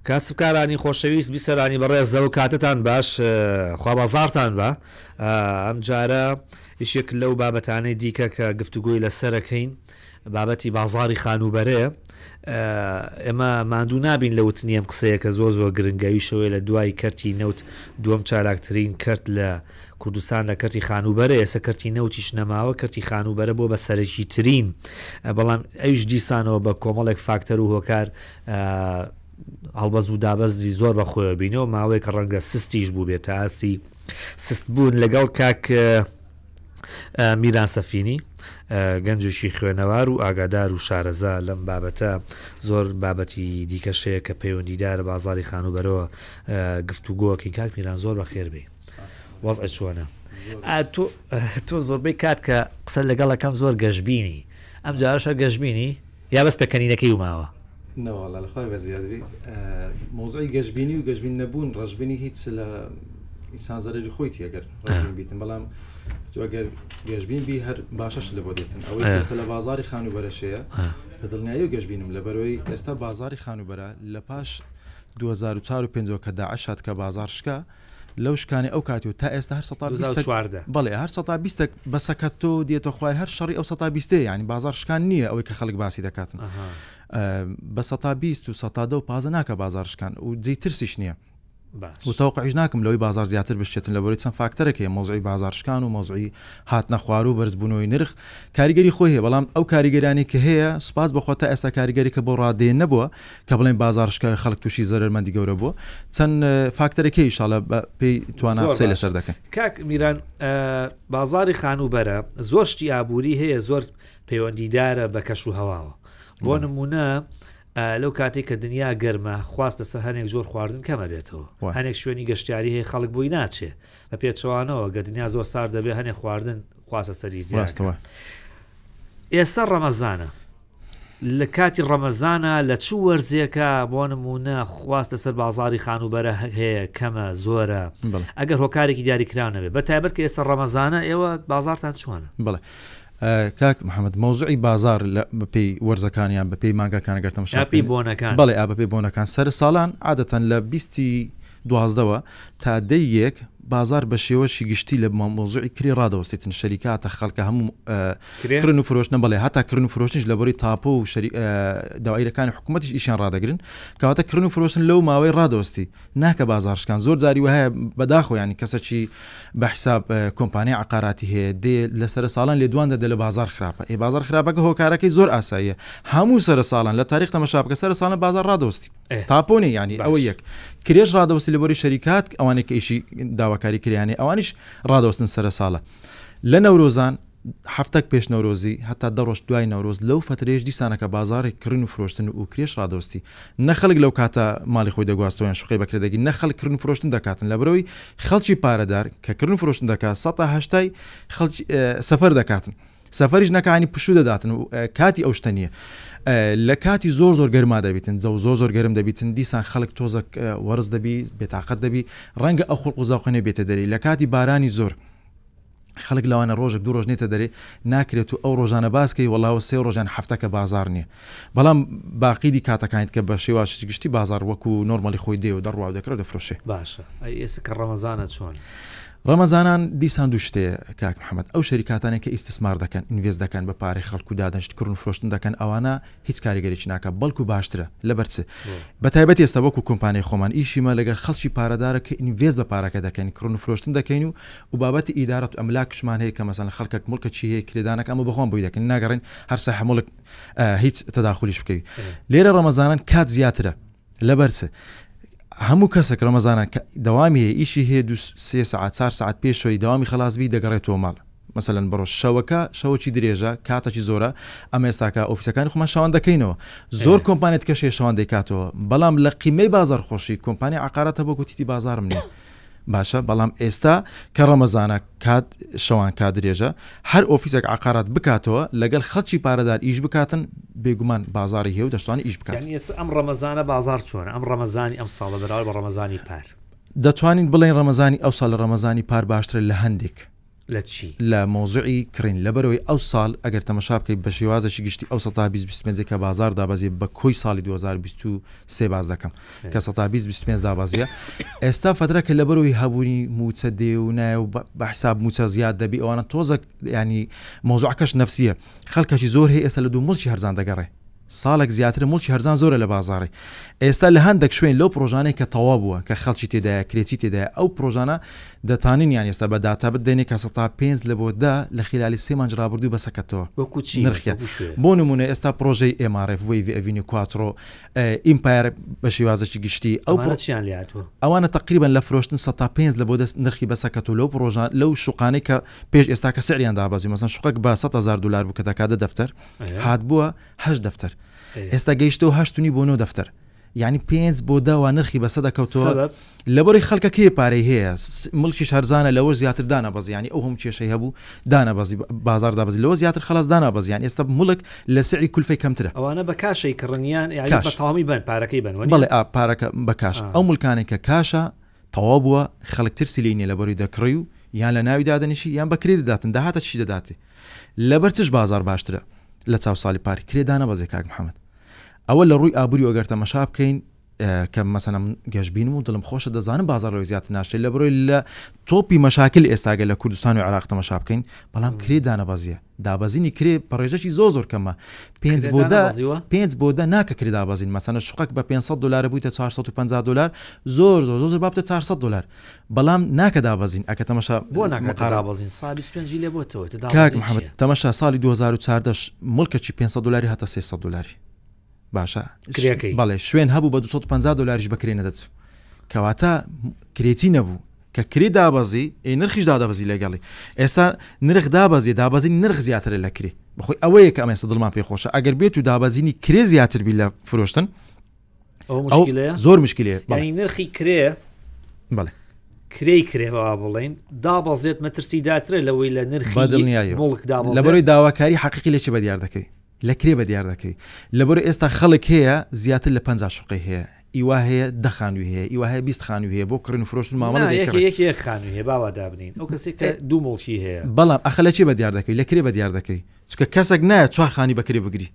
کاسبکارانی خۆشەویست بیسەرانی بەڕێز ئەو کاتەتان باش خوا بازاڕتان بە ئەم جارە یەکێک لەو بابەتانەی دیکە کە گفتوگۆی لەسەرەکەین بابەتی بازاری خانووبەرەیە ئێمە ماندوو نابین لە وتنی ئەم قسەیە کە زۆر زۆر گرنگەویشەوەی لە دوای کەرتی نەوت دووەم چالاکترین کەرت لە کوردستان لە کەرتی خانووبەرە ئێستا کەرتی نەوتیش نەماوە کەرتی خانووبەرە بۆ بە سەرەکی ترین بەڵام ئەویش دیسانەوە بە کۆمەڵێک فاکتەر و هۆکار هەڵبەز و دابەزی زۆر بە خۆیەوە بینەوە ماوەیەکە ڕەنگە سستیش بووبێت تا ئاستی سست بوون لەگەڵ کاک میران سەفینی گەنجێکی خوێنەوار و ئاگادار و شارەزا لەم بابەتە زۆر بابەتی دیکەش هەیە کە پەیوەندیدارە بازاری خانووبەرەوە گفتوگۆکەین کاک میران زۆر بەخێر بێی وەزعت چۆنە تۆ تۆ زۆربەی کات کە قسە لەگەڵەکەم زۆر گەشببینی ئەم جارەش هەر گەشببینی یا بەس پێکەنینەکەی ماوە؟ نەواڵا لە خوای بەزیاد بی مەوزوعی گەشبینی و گەشبین نەبوون ڕەشبینی هیچ لە ئینسان زەرەری خۆی تی ئەگەر ڕەشبین بیتن بەڵام تو ئەگەر گەشبین بی هەر باشەش لە بۆ دێتن ئەوەی ئێستا لە بازاری خانووبەرەشەیە بە دڵنیایی و گەشبینم لەبەرەوەی ئێستا بازاری خانووبەرە لە پاش 2004 و 5 کە داعش هات کە بازار شکا لەو شکانەی ئەو کاتی و تا ئێستا هەر سەتا بیستەک 2014. بەڵێ هەر سەتا بیستەک بەسە کە تۆ دێتە خوار هەر شەڕی ئەو سەتا بیستەیە یانی بازاڕ شکان نییە ئەوەی کە خەڵک باسی دەکاتن ئەها. بە سەتا 20 و سەتا دە و 15 ناکە بازاڕ شکان و جێی ترسیش نییە باش. و تەوقعیش ناکەم لەوەی بازاڕ زیاتر بشکێتن لەبەرەی چەند فاکتەرێک هەیە مەوزوعی بازاڕ شکان و مەوزوعی هاتنە خوار و بەرزبوونەوەی نرخ کاریگەری خۆی هەیە بەڵام ئەو کاریگەرانی کە هەیە سوپاس بەخوا تا ئێستا کاریگەریکە بۆ ڕادەیە نەبووە کە بڵێین بازاڕ شکاوی خەڵک تووشی زەرەرمەندی گەورە بووە چەند فاکتەرێک هەیە ئیشاڵە بە پێی توانا زۆر قسەی باشە لەسەر دەکەین. کاک میران بازاڕی خانووبەرە زۆر شتی ئابووری هەیە زۆر پەیوەندیدارە بە کەش و هەواوە بۆ نمونە لەو کاتێک کە دنیا گەرمە خواست لەسەر هەنێک زۆر خواردن کەمە بێتەوە هەنێک شوێنی گەشتیاری هەیە خەڵک بۆی ناچێ بە پێچەوانەوە گە دنیا زۆر سارد دەبێ هەنێک خواردن خواستە سەری زیاتەوە ئێستا ڕەمەزانە لە کاتی ڕەمەزانا لە چ وەرزێکا بۆ نموونە خواست لەسەر بازاڕی خانووبەرە هەیە کەمە زۆرە ئەگەر هۆکارێکی دیاریکراو نەبێت بە تایبەت کە ئێستا ڕەمەزانە ئێوە بازاڕتان چۆنە؟ بەڵێ کاک محەممەد مەوزوعی بازار لە بەپێی وەرزەکان یان بەپێی مانگەکان گەر تەماشا یا پێی بکەین بۆنەکان بەڵێ ئا بەپێی بۆنەکان سەر ساڵان عادەتەن لە بیستی دوازدەوە تا دەی یەک بازار بە شێوەشی گشتی لە مەوزوعی کرێ ڕادەوەستێتن شەریکاتە خەڵکە هەموو کرێ؟ کڕین و فرۆشتنە بەڵێ هەتا کڕین و فرۆشتنیش لە بەری تاپۆ و شەری دەوایرەکانی حکوومەتیش ئیشیان ڕادەگرن کەواتە کڕین و فرۆشتن لەو ماوەی ڕادەوەستی ناکە بازاڕ شکان زۆر جاری وەهایە بەداخەوە یانی کەسەکی بە حساب کۆمپانیای عقاراتی هەیە دێ لە سەرە ساڵان لێدوان دەدە لە بازاڕ خراپە ئێ بازاڕ خراپەکە هۆکارەکەی زۆر ئاساییە هەموو سەرە ساڵان لە تاریخ تەمەشا بکە سەرە ساڵان بازاڕ ڕادەوەستی تاپۆ نیە یانی ئەوە یەک کرێش ڕادەوەستی لە بۆری شەریکات ئەوانەی کە ئیشی داواکاری کرێیانەیە ئەوانیش ڕادەوەستن سەرە ساڵە لە نەورۆزان هەفتەک پێش نەورۆزی هەتا دە ڕۆژ دوای نەورۆز لەو فەترەیەش دیسانەکە بازاڕی کڕین و فرۆشتن و کرێش ڕادەوەستی نە خەڵک لەو کاتە ماڵی خۆی دەگواستەوە یان شوقەی بەکرێ دەگری نە خەڵک کڕین و فرۆشتن دەکاتن لەبەرئەوەی خەڵکی پارەدار کە کڕین و فرۆشتن دەکات سەتا هەشتای خەڵکی سەفەر دەکاتن سەفەریش نەکا ینی پشوو دەداتن و کاتی ئەو شتە نییە لە کاتی زۆر زۆر گەرما دەبیتن جەو زۆر زۆر گەرم دەبیتن دیسان خەڵک تۆزەک وەرز دەبی بێتاقەت دەبی ڕەنگە ئەو خوڵق و زەوقە نەبێتە دەری لە کاتی بارانی زۆر خەڵک لەوانە ڕۆژێک دوو ڕۆژ نێتە دەرێ ناکرێت و ئەو ڕۆژانە باس کەی وەڵا سێ ڕۆژان هەفتەکە بازار نییە بەڵام باقی دی کاتەکانیت کە بە شێواشی گشتی بازار وەکو نۆرمالی خۆی دێ و دەڕوا و دەکڕێ و دەفرۆشێ. باشە ئەی ئێستا کە ڕەمەزانە چۆن؟ ڕەمەزانان دیسان دوو شت هەیە کاک محمد ئەو شەریکاتانەی کە ئیستسمار دەکەن invest دەکەن بە پارەی خەڵک و دادەنشت کڕن و فرۆشتن دەکەن ئەوانە هیچ کاریگەریی ناکا بەڵکو باشترە لەبەر چ بە تایبەت ئێستا وەکو کۆمپانیای خۆمان ئیشی مە لەگەر خەڵکی پارەدارە کە invest بە پارەکە دەکەین کڕن و فرۆشتن دەکەین و و بابەتی ئیدارەت و ئەملاکشمان هەیە کە مەسەلەن خەڵکەک موڵکەکی هەیە کرێدانەکە ئەمە بەخۆمان بۆی دەکەین ناگەڕێین هەر ساحە موڵک هیچ تەداخولیش بکەوی لێرە ڕەمەزانان کات زیاترە لەبەر چ هەموو کەسێک ڕەمەزانان کە دەوامی هەیە ئیشی هەیە دو سێ سەعات چار سەعات پێش شەوی دەوامی خەلاس بی دەگەڕێتەوە ماڵ مەسەلەن بڕۆ شەوەکە شەوەکی درێژە کاتەکی زۆرە ئەمە ئێستاکە ئۆفیسەکانی خۆمان شەوان دەکەینەوە زۆر کۆمپانیت کەش هەیە شەوان دەیکاتەوە بەڵام لە قیمەی بازار خۆشی کۆمپانی عقارات هەبوو گوتیتی بازارم نییە باشە بەڵام ئێستا کە ڕەمەزانە کات شەوان کات درێژە هەر ئۆفیسێک عقارات بکاتەوە لەگەل خەڵکی پارەدار ئیش بکاتن بێگومان بازاڕی هەیە و دەشتوانێت ئیش بکات. یانی ئێستا ئەم ڕەمەزانە بازاڕ چۆنە؟ ئەم ڕەمەزانی ئەم ساڵە بەراورد بە ڕەمەزانی پار؟ دەتوانین بڵێین ڕەمەزانی ئەوساڵ لە ڕەمەزانی پار باشترە لە هەندێک. لە چی؟ لە مەوزوعی کڕین لەبەرئەوەی ئەو ساڵ ئەگەر تەمەشا بکەیت بە شێوازێکی گشتی ئەو 120 25 کە بازاڕ دابەزیە بە کۆی ساڵی 2023 باس دەکەم کە 120 25 دابەزیە ئێستا فەترە کە لەبەرەوەی هەبوونی موچە دێ و نایە و بە حساب موچە زیاد دەبی ئەوانە تۆزەک ینی مەوزوعەکەش نەفسیە خەڵکەکی زۆر هەیە ئێستا لە دوو موڵکی هەرزان دەگەڕێ ساڵێک زیاترە موڵکی هەرزان زۆرە لە بازاڕی ئێستا لە هەندێک شوێن لەو پڕۆژانەی کە تەواو بووە کە خەڵکی تێدایە کرێچی تێدایە ئەو پڕۆژانە دەتانین یان ئێستا بە داتا بدەینێ کە سەتا پێنج لە بۆ دە لە خیلالی سێ مانج ڕابردوو بەسەکەتەوە وەکو چی نرخیان وەکو شوێ؟ بۆ نمونە ئێستا پڕۆژەی ئێم ئاڕ ئێف وەیڤ ئەڤینیو کواترۆ ئیمپایەر بە شێوازێکی گشتی ئەو ئەمانە چیان لێ هاتووە؟ ئەوانە تەقریبەن لە فرۆشتن سەتا پێنج لە بۆ دەست نرخی بەسەکەتەوە لەو پڕۆژان لەو شوقانەی کە پێش ئێستا کە سعریان دابەزی مەسەن شوقەک بە 100 هەزار دلار بوو کە دەکاتە دەفتەر هاتبووە هەشت دەفتەر ئێستا گەیشتەوە هەشت و نیو بۆ نۆ دەفتەر یعنی پێنج بۆ دە وا نرخی بەسە دەکەوتەوە لەبەری خەڵکە کێ پارەی هەیە مڵکیش هەرزانە لەوە زیاتر دانە بەزیانی ئەو هەم کێشەی هەبوو دانە بەزی بازار دابەزی لەوە زیاتر خلاص دانا بەزیان ئێستا مڵک لە سعری کولفەی کەمترە ئەوانە بە کاشەی کڕنیان یعنی بە تەواوی بن پارەکەی بن بەڵێ ئا پارەکە بە کاش ئەو ملکانێک کە کاشە تەواو بووە خەڵک ترسی لێی نیە لەبەری دەکڕی و یان لە ناوی دادەنیشی یان بە کرێ دەداتن داهاتە چی دەداتێ لەبەر چش بازاڕ باشترە لە چاو ساڵی پار کرێ دانەبەزێ کاک محەمەد ئەوە لە ڕووی ئابووری ئەگەر تەمەشا بکەین کە مەسەنە من گەشبینم و دڵم خۆشە دەزانم بازاڕ لەوەی زیاتر ناشێت لە بڕۆی لە تۆپی مەشاکل ئێستاگە لە کوردستان و عێراق تەمەشا بکەین بەڵام کرێ دانەبەزیە دابەزینی کرێ بە ڕێژەکی زۆر زۆر کەمە پێنج بۆ دە پێنج بۆ دە ناکە کرێ دابەزین مەسەنە شقەک بە 500 دلار بوویتە 450 دلار زۆر زۆر زۆر بابتە 400 دلار بەڵام ناکە دابەزین ئەکە تەمەشا بۆ ناکە دابەزین سا 25 لێ بۆتەوە کاک محەممەد تەمەشا ساڵی 2014 مڵکەکی 500 دلاری هاتە 300 دلاری باشە کرێکەی بەڵێ شوێن هەبوو بە 250 دلاریش بەکرێ نەدەچوو کەواتە کرێتی نەبوو کە کرێ دابەزی ئەی نرخیش دادەبەزی لەگەڵی ئێستا نرخ دابەزی دابەزینی نرخ زیاترە لە کرێ بەخۆی ئەوەیە کە ئەم ئێستا دڵمان پێ خۆشە ئەگەر بێت و دابەزینی کرێ زیاتر بی لە فرۆشتن ئەو مشکلەیە زۆر مشکلەیە یعنی نرخی کرێ بەڵێ کرێی کرێ بەوا بڵێن دابەزێت مەترسی داترە لەوەی لە نرخی دڵنیایی مڵک دابەزێت لەبەرەوەی داواکاری حەقیقی لە چی بەدیار دەکەی لە کرێ بەدیار دەکەی لەبەرو ئێستا خەڵک هەیە زیاتر لە 50 شوقەی هەیە ئیوا هەیە دە خانووی هەیە ئیوا هەیە 20 خانووی هەیە بۆ کڕین و فرۆشتن مامەڵە نا، یەکێ دەیکڕێ یەکێ یەک خانووی هەیە با وا دابنێین ئەو کەسێک کە دوو موڵکی هەیە بەڵام ئەخە لە چی بەدیار دەکەی لە کرێ بەدیار دەکەی چونکە کەسێک نایە چوار خانی بە کرێ بگری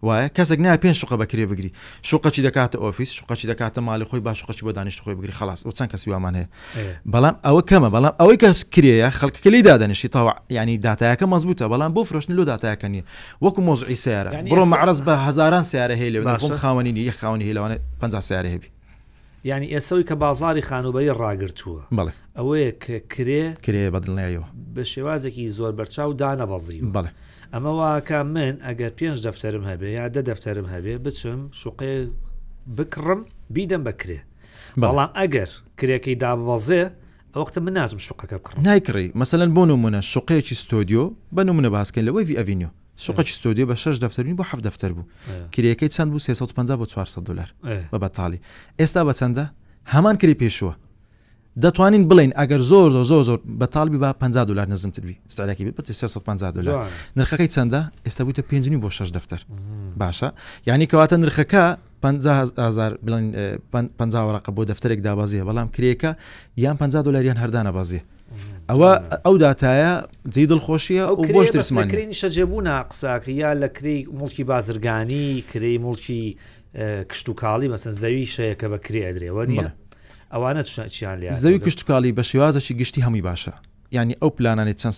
وایە کەسێک نایە پێنج شوقە بە کرێ بگری شوقەکی دەکاتە ئۆفیس شوقەکی دەکاتە ماڵی خۆی با شوقەکی بۆ دانیشت خۆی بگری خلاص ئەو چەند کەسی وامان هەیە بەڵام ئەوە کەمە بەڵام ئەوەی کە کرێیە خەڵکەکە لێی دادەنیشی تەواو یعنی داتایەکە مەزبوتە بەڵام بۆ فرۆشتن لۆ داتایەکە نییە وەکو مۆزعی سیارە یعنی بڕۆ ئێستا مەعرەز بە هەزاران سیارە هەیە لەوێ باشە خۆم خاوەنی نییە یەک خاوەنی هەیە لەوانەیە 50 سیارە هەبی یعنی ئێسەوەی کە بازاری خانووبەری ڕاگرتووە بەڵێ ئەوەیە کە کرێ کرێ بە دڵنیاییەوە بە شێوازێکی زۆر بەرچاو دانەبەزیوە بەڵێ ئەمە واکە من ئەگەر پێنج دەفتەرم هەبێ یا دە دەفتەرم هەبێ بچم شوقەیە بکڕم بیدەم بە کرێ بەڵام ئەگەر کرێکەی داببەزێ ئەوەختە من ناچم شوقەکە بکڕم. نایکڕی مەسەلەن بۆ نمونە شوقەیەکی ستۆدیۆ بە نمونە باسکەین لە وەیڤی ئەڤینیۆ شوقەکی ستۆدیۆ بە شەش دەفتەر بوو بۆ حەفت دەفتەر بوو کرێکەی چەند بوو 350 بۆ 400 دلار بە بەتاڵی ئێستا بە چەندە هەمان کرێ پێشووە دەتوانین بڵێین ئەگەر زۆر زۆر زۆر زۆر بەتاڵ بی با 50 دلار نزمتر بی سعرەکەی بی بێتە 350 دلار نرخەکەی چەندە ئێستا بوویتە پێنج بۆ شەش دەفتەر باشە یعنی کەواتە نرخەکە 50 هزار بڵێن 50 وەرەقە بۆ دەفتەرێک دابەزیە بەڵام کرێکە یان 50 دلاریان هەردانە بەزیە ئەوە ئەو داتایە جێی دڵخۆشیە ئەو و بۆش کرێ بەس لە ترسمان کرێی نیشتەجێبوونە قساکە یا لە کرێی موڵکی بازرگانی کرێی موڵکی کشتوکاڵی مەسەن زەوی شەیە کە بە کرێ ئەدرێ وە نیە ئەوانە چیان لێ زەوی کشتوکاڵی بە شێوازێکی گشتی هەمووی باشە یعنی ئەو پلانانەی چەند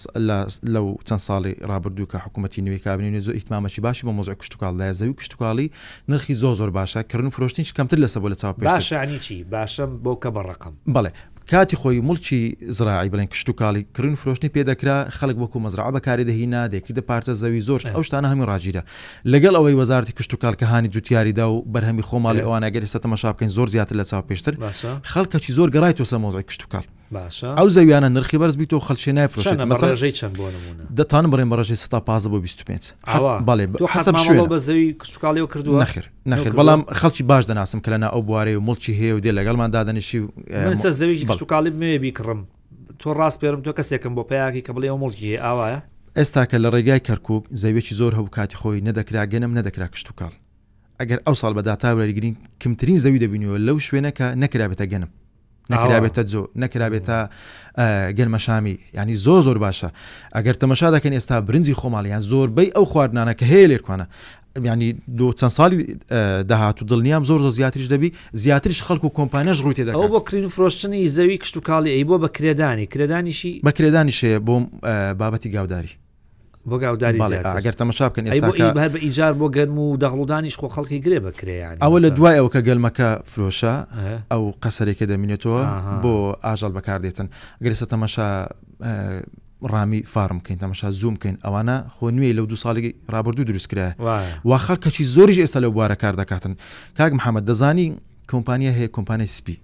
لەو چەند ساڵی ڕابردوو کە حکوومەتی نوێی کابینەی نوێ زۆر ئیهتمامەکی باشی بۆ مۆزوعی کشتوکاڵ دایە زەوی کشتوکاڵی نرخی زۆر زۆر باشە کڕین و فرۆشتنیش کەمتر لەسە بۆ لە چاو پێشتر باشە یعنی چی باشە بۆ کە بە ڕەقەم بەڵێ کاتی خۆی موڵکی زراعی بڵێن کشتوکاڵی کڕین و فرۆشتنی پێ دەکرا، خەڵک وەکو مەزرەعە بەکاری دەهینا، دەیکردە پارچە زەوی، زۆر شت، ئەو شتانە هەمووی ڕاگیرا. لەگەڵ ئەوەی وەزارەتی کشتوکاڵ کە هانی جوتیاری دا و بەرهەمی خۆماڵی ئەوانە گەر ئێستا تەماشا بکەین زۆر زیاتر لە چاو پێشتر، خەڵکەکی زۆر گەڕایتەوە سەر مەوزوعی کشتوکاڵ. ئەو زەویانە نرخی بەرز بیتەوە خەڵکێ نایفرۆشێت. چەنە بە مەسەلەن ڕێژەی چەند بۆ نموونە؟ دەتوانم بڵێم بە ڕێژەی 15% بۆ 25. حەس ئاوا بەڵێ تۆ حەسەب حەت مامەڵەو شوێنە. بە زەوی کشتوکاڵیەوە کردووە؟ نەخێر. نەخێر نەکردووە؟ بەڵام خەڵکی باش دەناسم کە لەناو ئەو بوارەیە و موڵکی هەیە و دێ لەگەڵمان دادەنیشی و من سەر زەویکی بەڵێ. کشتوکاڵی بمەوێ بیکڕم تۆ ڕاسپێرم تۆ کەسێکم بۆ پەیاکی کە بڵێ ئەو موڵکی هەیە ئاوایە؟ ئێستا کە لە ڕێگای کەرکوک زەویەکی زۆر هەبوو کاتی خۆی نەدەکرا گەنم نەدەکرا کشتوکاڵ ئەگەر ئەوساڵ بە داتا وەرگرین کمترین زەوی دەبینیەوە لەو شوێنە کە نەکرابێتە گەنم. نەکرابێتە جۆ نەکرابێتە گەنمەشامی ینی زۆر زۆر باشە ئەگەر تەمەشا دەکەن ئێستا برنجی خۆماڵیان زۆربەی ئەو خواردنانە کە هەیە لێرکوانە ینی دو چەند ساڵی داهات و دڵنیام زۆر زۆر زیاتریش دەبی زیاتریش خەڵک و کۆمپانیاش ڕووی تێدا بۆ کرین و فرۆشتنی زەوی کشتتوکاڵی ئەی بۆ بە کرێدانی کرێدانیشی بە کرێدانیش هەیە بۆ بابەتی گاوداری بۆ گاوداری زیاتر ئەگەر تەمەشا بکەن ئێستا هەر بە ئیجار بۆ گەرم و دەغڵودانیش خۆ خەڵکی گرێ بەکرێ یانی ئەوە لە دوای ئەوە کە گەلمەکە فرۆشە ئەو قەسەرێکە دەمینێتەوە بۆ ئاژەڵ بەکاردێتن ئەگەر ئێستا تەمەشا ڕامی فارم بکەین تەمەشا زووم بکەین ئەوانە خۆ نوێی لەو دو ساڵی ڕابردوو دروست کرایە وا خەڵکەکی زۆریش ئێستا لەو بوارە کار دەکاتن کاک محەممەد دەزانی کۆمپانیا هەیە کۆمپانیای سپی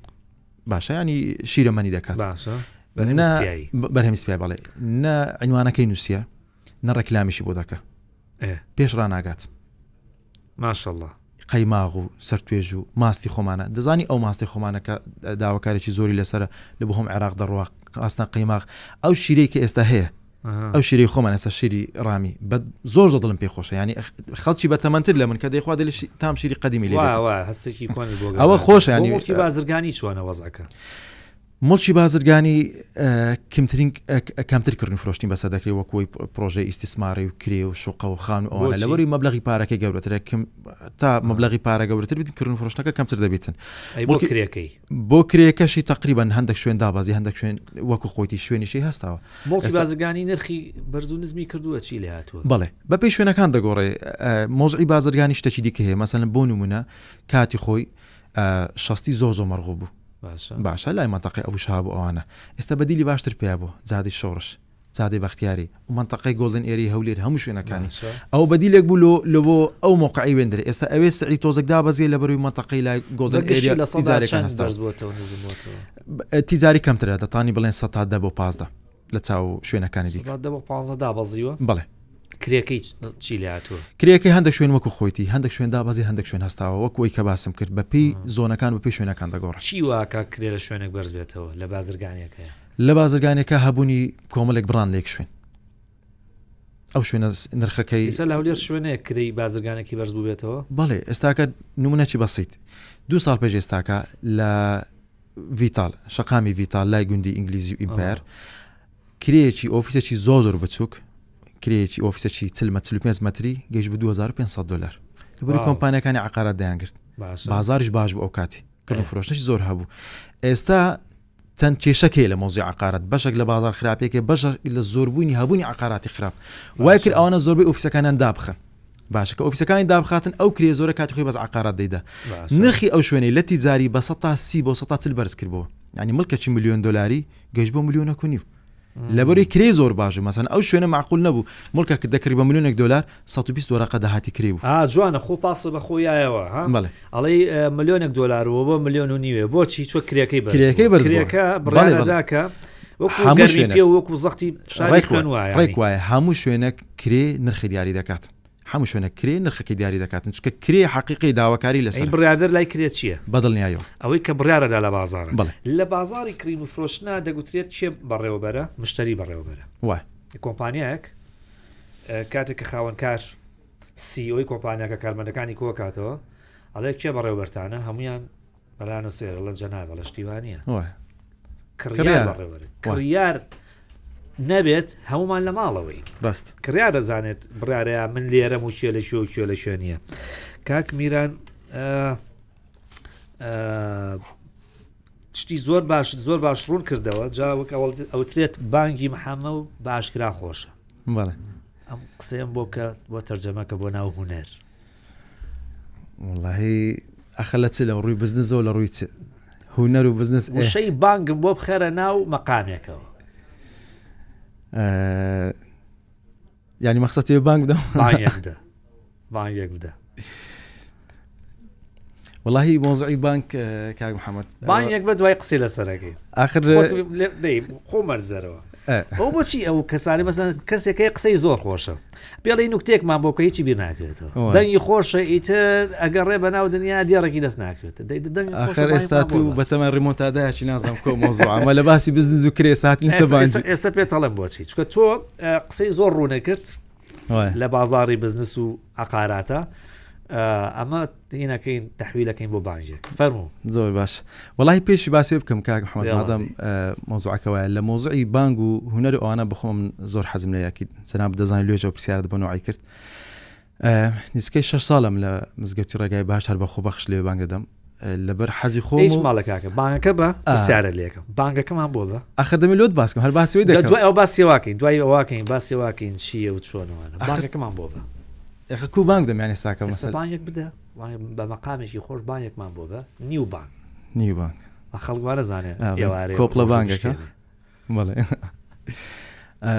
باشە ینی شیرەمەنی دەکات باشە بەرهەمی سپای بەڵێ نە عنوانەکەی نووسە نە ڕێکلامیشی بۆ دەکە پێش ڕناگات ماشەڵە قەیماغ و سەرتوێژ و ماستی خۆمانە دەزانی ئەو ماستی خۆمانە کە داواکارێکی زۆری لەسرە لە بۆ هەم عێراق دەڕوا ئاستان قەیماغ ئەو شیرەی کە ئێستا هەیە ئەو شیرەی خۆمان ئێستا شیری ڕامی بە زۆر زۆر دڵم پێ خۆشە ینی خەڵکی بە تەمەنتر لە من کە دەیخوا دەلی تام شیری قەدیمی لێ هەستێکی کۆن ئەوە خۆشە ینی مڵکی بازرگانی چۆنە وەزعەکە مڵکی بازرگانی کەمترین کەمتر کڕین و فرۆشتنی بەسەر دەکرێت وەک وەی پرۆژەی ئیستیسماری و کرێ و شوقە و خان و ئەوانە لەوەری مەبلەغی پارەکەی گەورەترە کم تا مەبلەغی پارە گەورەتر بیت کڕین و فرۆشتنەکە کەمتر دەبیتن بۆ کرێکەی بۆ کرێکەشی تقریبا هەندێک شوێن دابەزی هەندێک شوێن وەکو خۆیتی شوێنیشی هەستاوە مڵکی بازرگانی نرخی بەرز و نزمی کردووە چی لێ هاتووە بەڵێ بەپێی شوێنەکان دەگۆڕێ مۆزعی بازرگانی شتێکی دیکە هەیە مەسەلەن بۆ نمونە کاتی خۆی شەستی زۆر زۆر مەرغوب بوو باشە لای مەنتەقەی ئەبو شەهاب و ئەوانە ئێستا بەدیلی باشتر پیا بوو جادەی شۆڕش جادەی بەختیاری و مەنتەقەی گۆڵدن ئێری هەولێر هەموو شوێنەکانی ئەو بەدیلێک بوو لۆ لە بۆ ئەو مۆقعی وێندرێ ئێستا ئەوێ سعری تۆزێک دابەزیە لە بەروی مەنتەقەی لای گۆڵدن ئێریا لە تیجارەکان هەستا تیجاری کەمترە دەتانی بڵێن 10 بۆ 15 لە چاو شوێنەکانی دیکە. 10 بۆ 15 دابەزیوە؟ بەڵێ. کرێکەی چی لێ هاتووە؟ کرێکەی هەندێک شوێن وەکو خۆیتی، هەندێک شوێن دابەزی هەندێک شوێن هەستاوە، وەکو ئەوەی کە باسم کرد بە پێی زۆنەکان بە پێی شوێنەکان دەگۆڕێت. چی وا ئەکا کرێ لە شوێنێک بەرز بێتەوە لە بازرگانیەکەیا؟ لە بازرگانیەکە هەبوونی کۆمەلێک بڕاند لە یەک شوێن ئەو شوێنە نرخەکەی. ئێستا لە هەولێر شوێنەیەک کرێی بازرگانێکی بەرز بووبێتەوە؟ بەڵێ ئێستاکە نمونەکی بەسیت دوو ساڵ پێش ئێستاکە لە ڤیتال، شەقامی ڤیتال لای گوندی ئینگلیزی و ئیمپایەر کرێیەکی ئۆفیسێکی زۆر زۆر بچووک کرێیەکی ئۆفیسێکی 40 مەتر 45 مەتری گەیشت بە 2500 دلار لەبەری کۆمپانیەکانی عقارات دەیانگرت بازاریش باش بوو ئەو کاتی کڕین فرۆشتنش زۆر هەبوو ئێستا چەند کێشەکەی لە مۆزی عقارات بەشێک لە بازار خراپێکە بەشێک لە زۆربوونی هەبوونی عقاراتی خراپ وای کرد ئەوانە زۆربەی ئۆفیسەکانیان دابخەن باشە کە ئۆفیسەکانی دابخاتن ئەو کرێ زۆرە کاتی خۆی بەس عقارات دەیدا نرخی ئەو شوێنەی لە تیجاری بە 130 بۆ 140 بەرز کردبووە یعنی ملکەکی ملیۆن دلاری گەشت بۆ ملیۆنەک و نیو لەبەری کرێ زۆر باش بوو مەسەن ئەو شوێنە معقول نەبوو ملکە کە دەکڕی بە ملیۆنێک دلار 120 وەرەقە داهاتی کرێ بوو ئا جوانە خۆ پاسە بە خۆیایەوە ها بەڵێ ئەڵێی ملیۆنێک دۆلار بووە بۆ ملیۆن و نیوێ بۆچی چۆ کرێکەی بەرز کرێکەی بەرز بووە. کرێکە بەڵێ، بڕیارە بەڵێ. داکە وەکو هەموو گەرمی شوێنێک. پێ و وەکو زەختی فشاری ڕێک خوێن وایە وایە ڕێک یانی. وایە هەموو شوێنێک کرێ نرخی دیاری دەکات هەموو شوێنێک کرێ نرخەکەی دیاری دەکاتن چونکە کرێ حەقیقی داواکاری ئەی لەسەرە. بڕیاردەر لای کرێ چییە؟ بەدڵنیایەوە. ئەوەی کە بڕیارەدا لە بازاڕە. بەڵێ. لە بازاڕی کڕین و فرۆشتنا دەگوترێت کێ بەڕێوەبەرە؟ مشتەری بەڕێوەبەرە. وایە. کۆمپانیایەک کاتێک کە خاوەنکار CEO ی کۆمپانیاکە کارمەندەکانی کۆکاتەوە ئەڵێ کێ بەڕێوەبەرتانە هەمویان بەلان و سێر ئەڵێن جەناب ئەڵێ شتی وا نییە کڕیار بەڕێوەبەرە کڕیار نەبێت هەمومان لە ماڵەوەی ڕاست کڕیار دەزانێت بڕارەیە من لێرەم و کێ لە کوێ و کوێ لە کوێ نییە کاک میران شتی زۆر باش زۆر باش ڕوون کردەوە جا وەک ئەوترێت بانگی محەممە و باشکرا خۆشە بەڵێ ئەم قسەیەم بۆ بکە بۆ تەرجەمەکە بۆ ناو هونەر. وەڵاهی ئەخە لە چ لە ڕووی بزنسەوە لە ڕووی چ هونەر و بزنس وشەی بانگم بۆ بخەرە ناو مەقامێکەوە. یعنی مەخسەت بانگ بدەم بانگێک بدە بانگێک بدە. وەڵاهی مۆزعی بانک کاک محەممەد بانگێک بە دوای قسەی لەسەرەکەی ئاخر خۆ مەرزەرەوە ئەو بۆچی ئەو کەسانی مەسەن کەسێکەکەی قسەی زۆر خۆشە پێڵی نوکتێکمان بۆ بکە هیچی بیر ناکرێتەوە دەنگی خۆشە ئیتر ئەگەڕێ بە ناو دنیا دێڕێکی دەست ناکرێت ئاخر ئێستا تو بەتەمە ڕیمۆتادایکی نازانم کۆ مۆزوع ئەمە لە باسی بزنس و کرێ ساتین ئێستا پێتەڵم بۆچی چکە تۆ قسەی زۆر ڕوونە کرد لە بازاری بزنس و عقاراتە. ئەمە هینەکەین تەحویلەکەین بۆ بانگێک فەرموو. زۆر باش وەڵاهی پێشی باسی بکەم کاک محمد مادام مەوزوعەکە وایە لە مەوزوعی بانگ و هونەر و ئەوانە بخۆم من زۆر حەزم لە یەکی جەناب دەزانانی لێژەوە پرسیارت بۆ نوعی کرد نزیکەی شەش ساڵم لە مزگەوتی ڕێگای باش هەر بە خۆبەخش لێ بانگ دەدەم لەبەر حەزی خۆم هیچ ماڵە کاکە بانگەکە بە پرسیارە لێکم بانگەکەمان بۆ بە ئەخر دەمێ لۆت باسکەم هەر باسی وی دەکەم دوای ئەو باسی واکەین دوای ئەوواکەین باسی واکەین چییە و چۆنەوانە بانگەکەمان بۆ بە ئەخە کو بانگ دەم یان ئێستاکە ئێستا مەسەل بانگێک بدە بە مەقامێکی خۆش بانگێکمان بۆ بە نیو بانگ نیو بانگ بە خەڵک وا نەزانێ ئا، بڵێ ئێوارێ کۆپلە ڕۆژ بانگەکە بشکێنێ. بەڵێ ئە،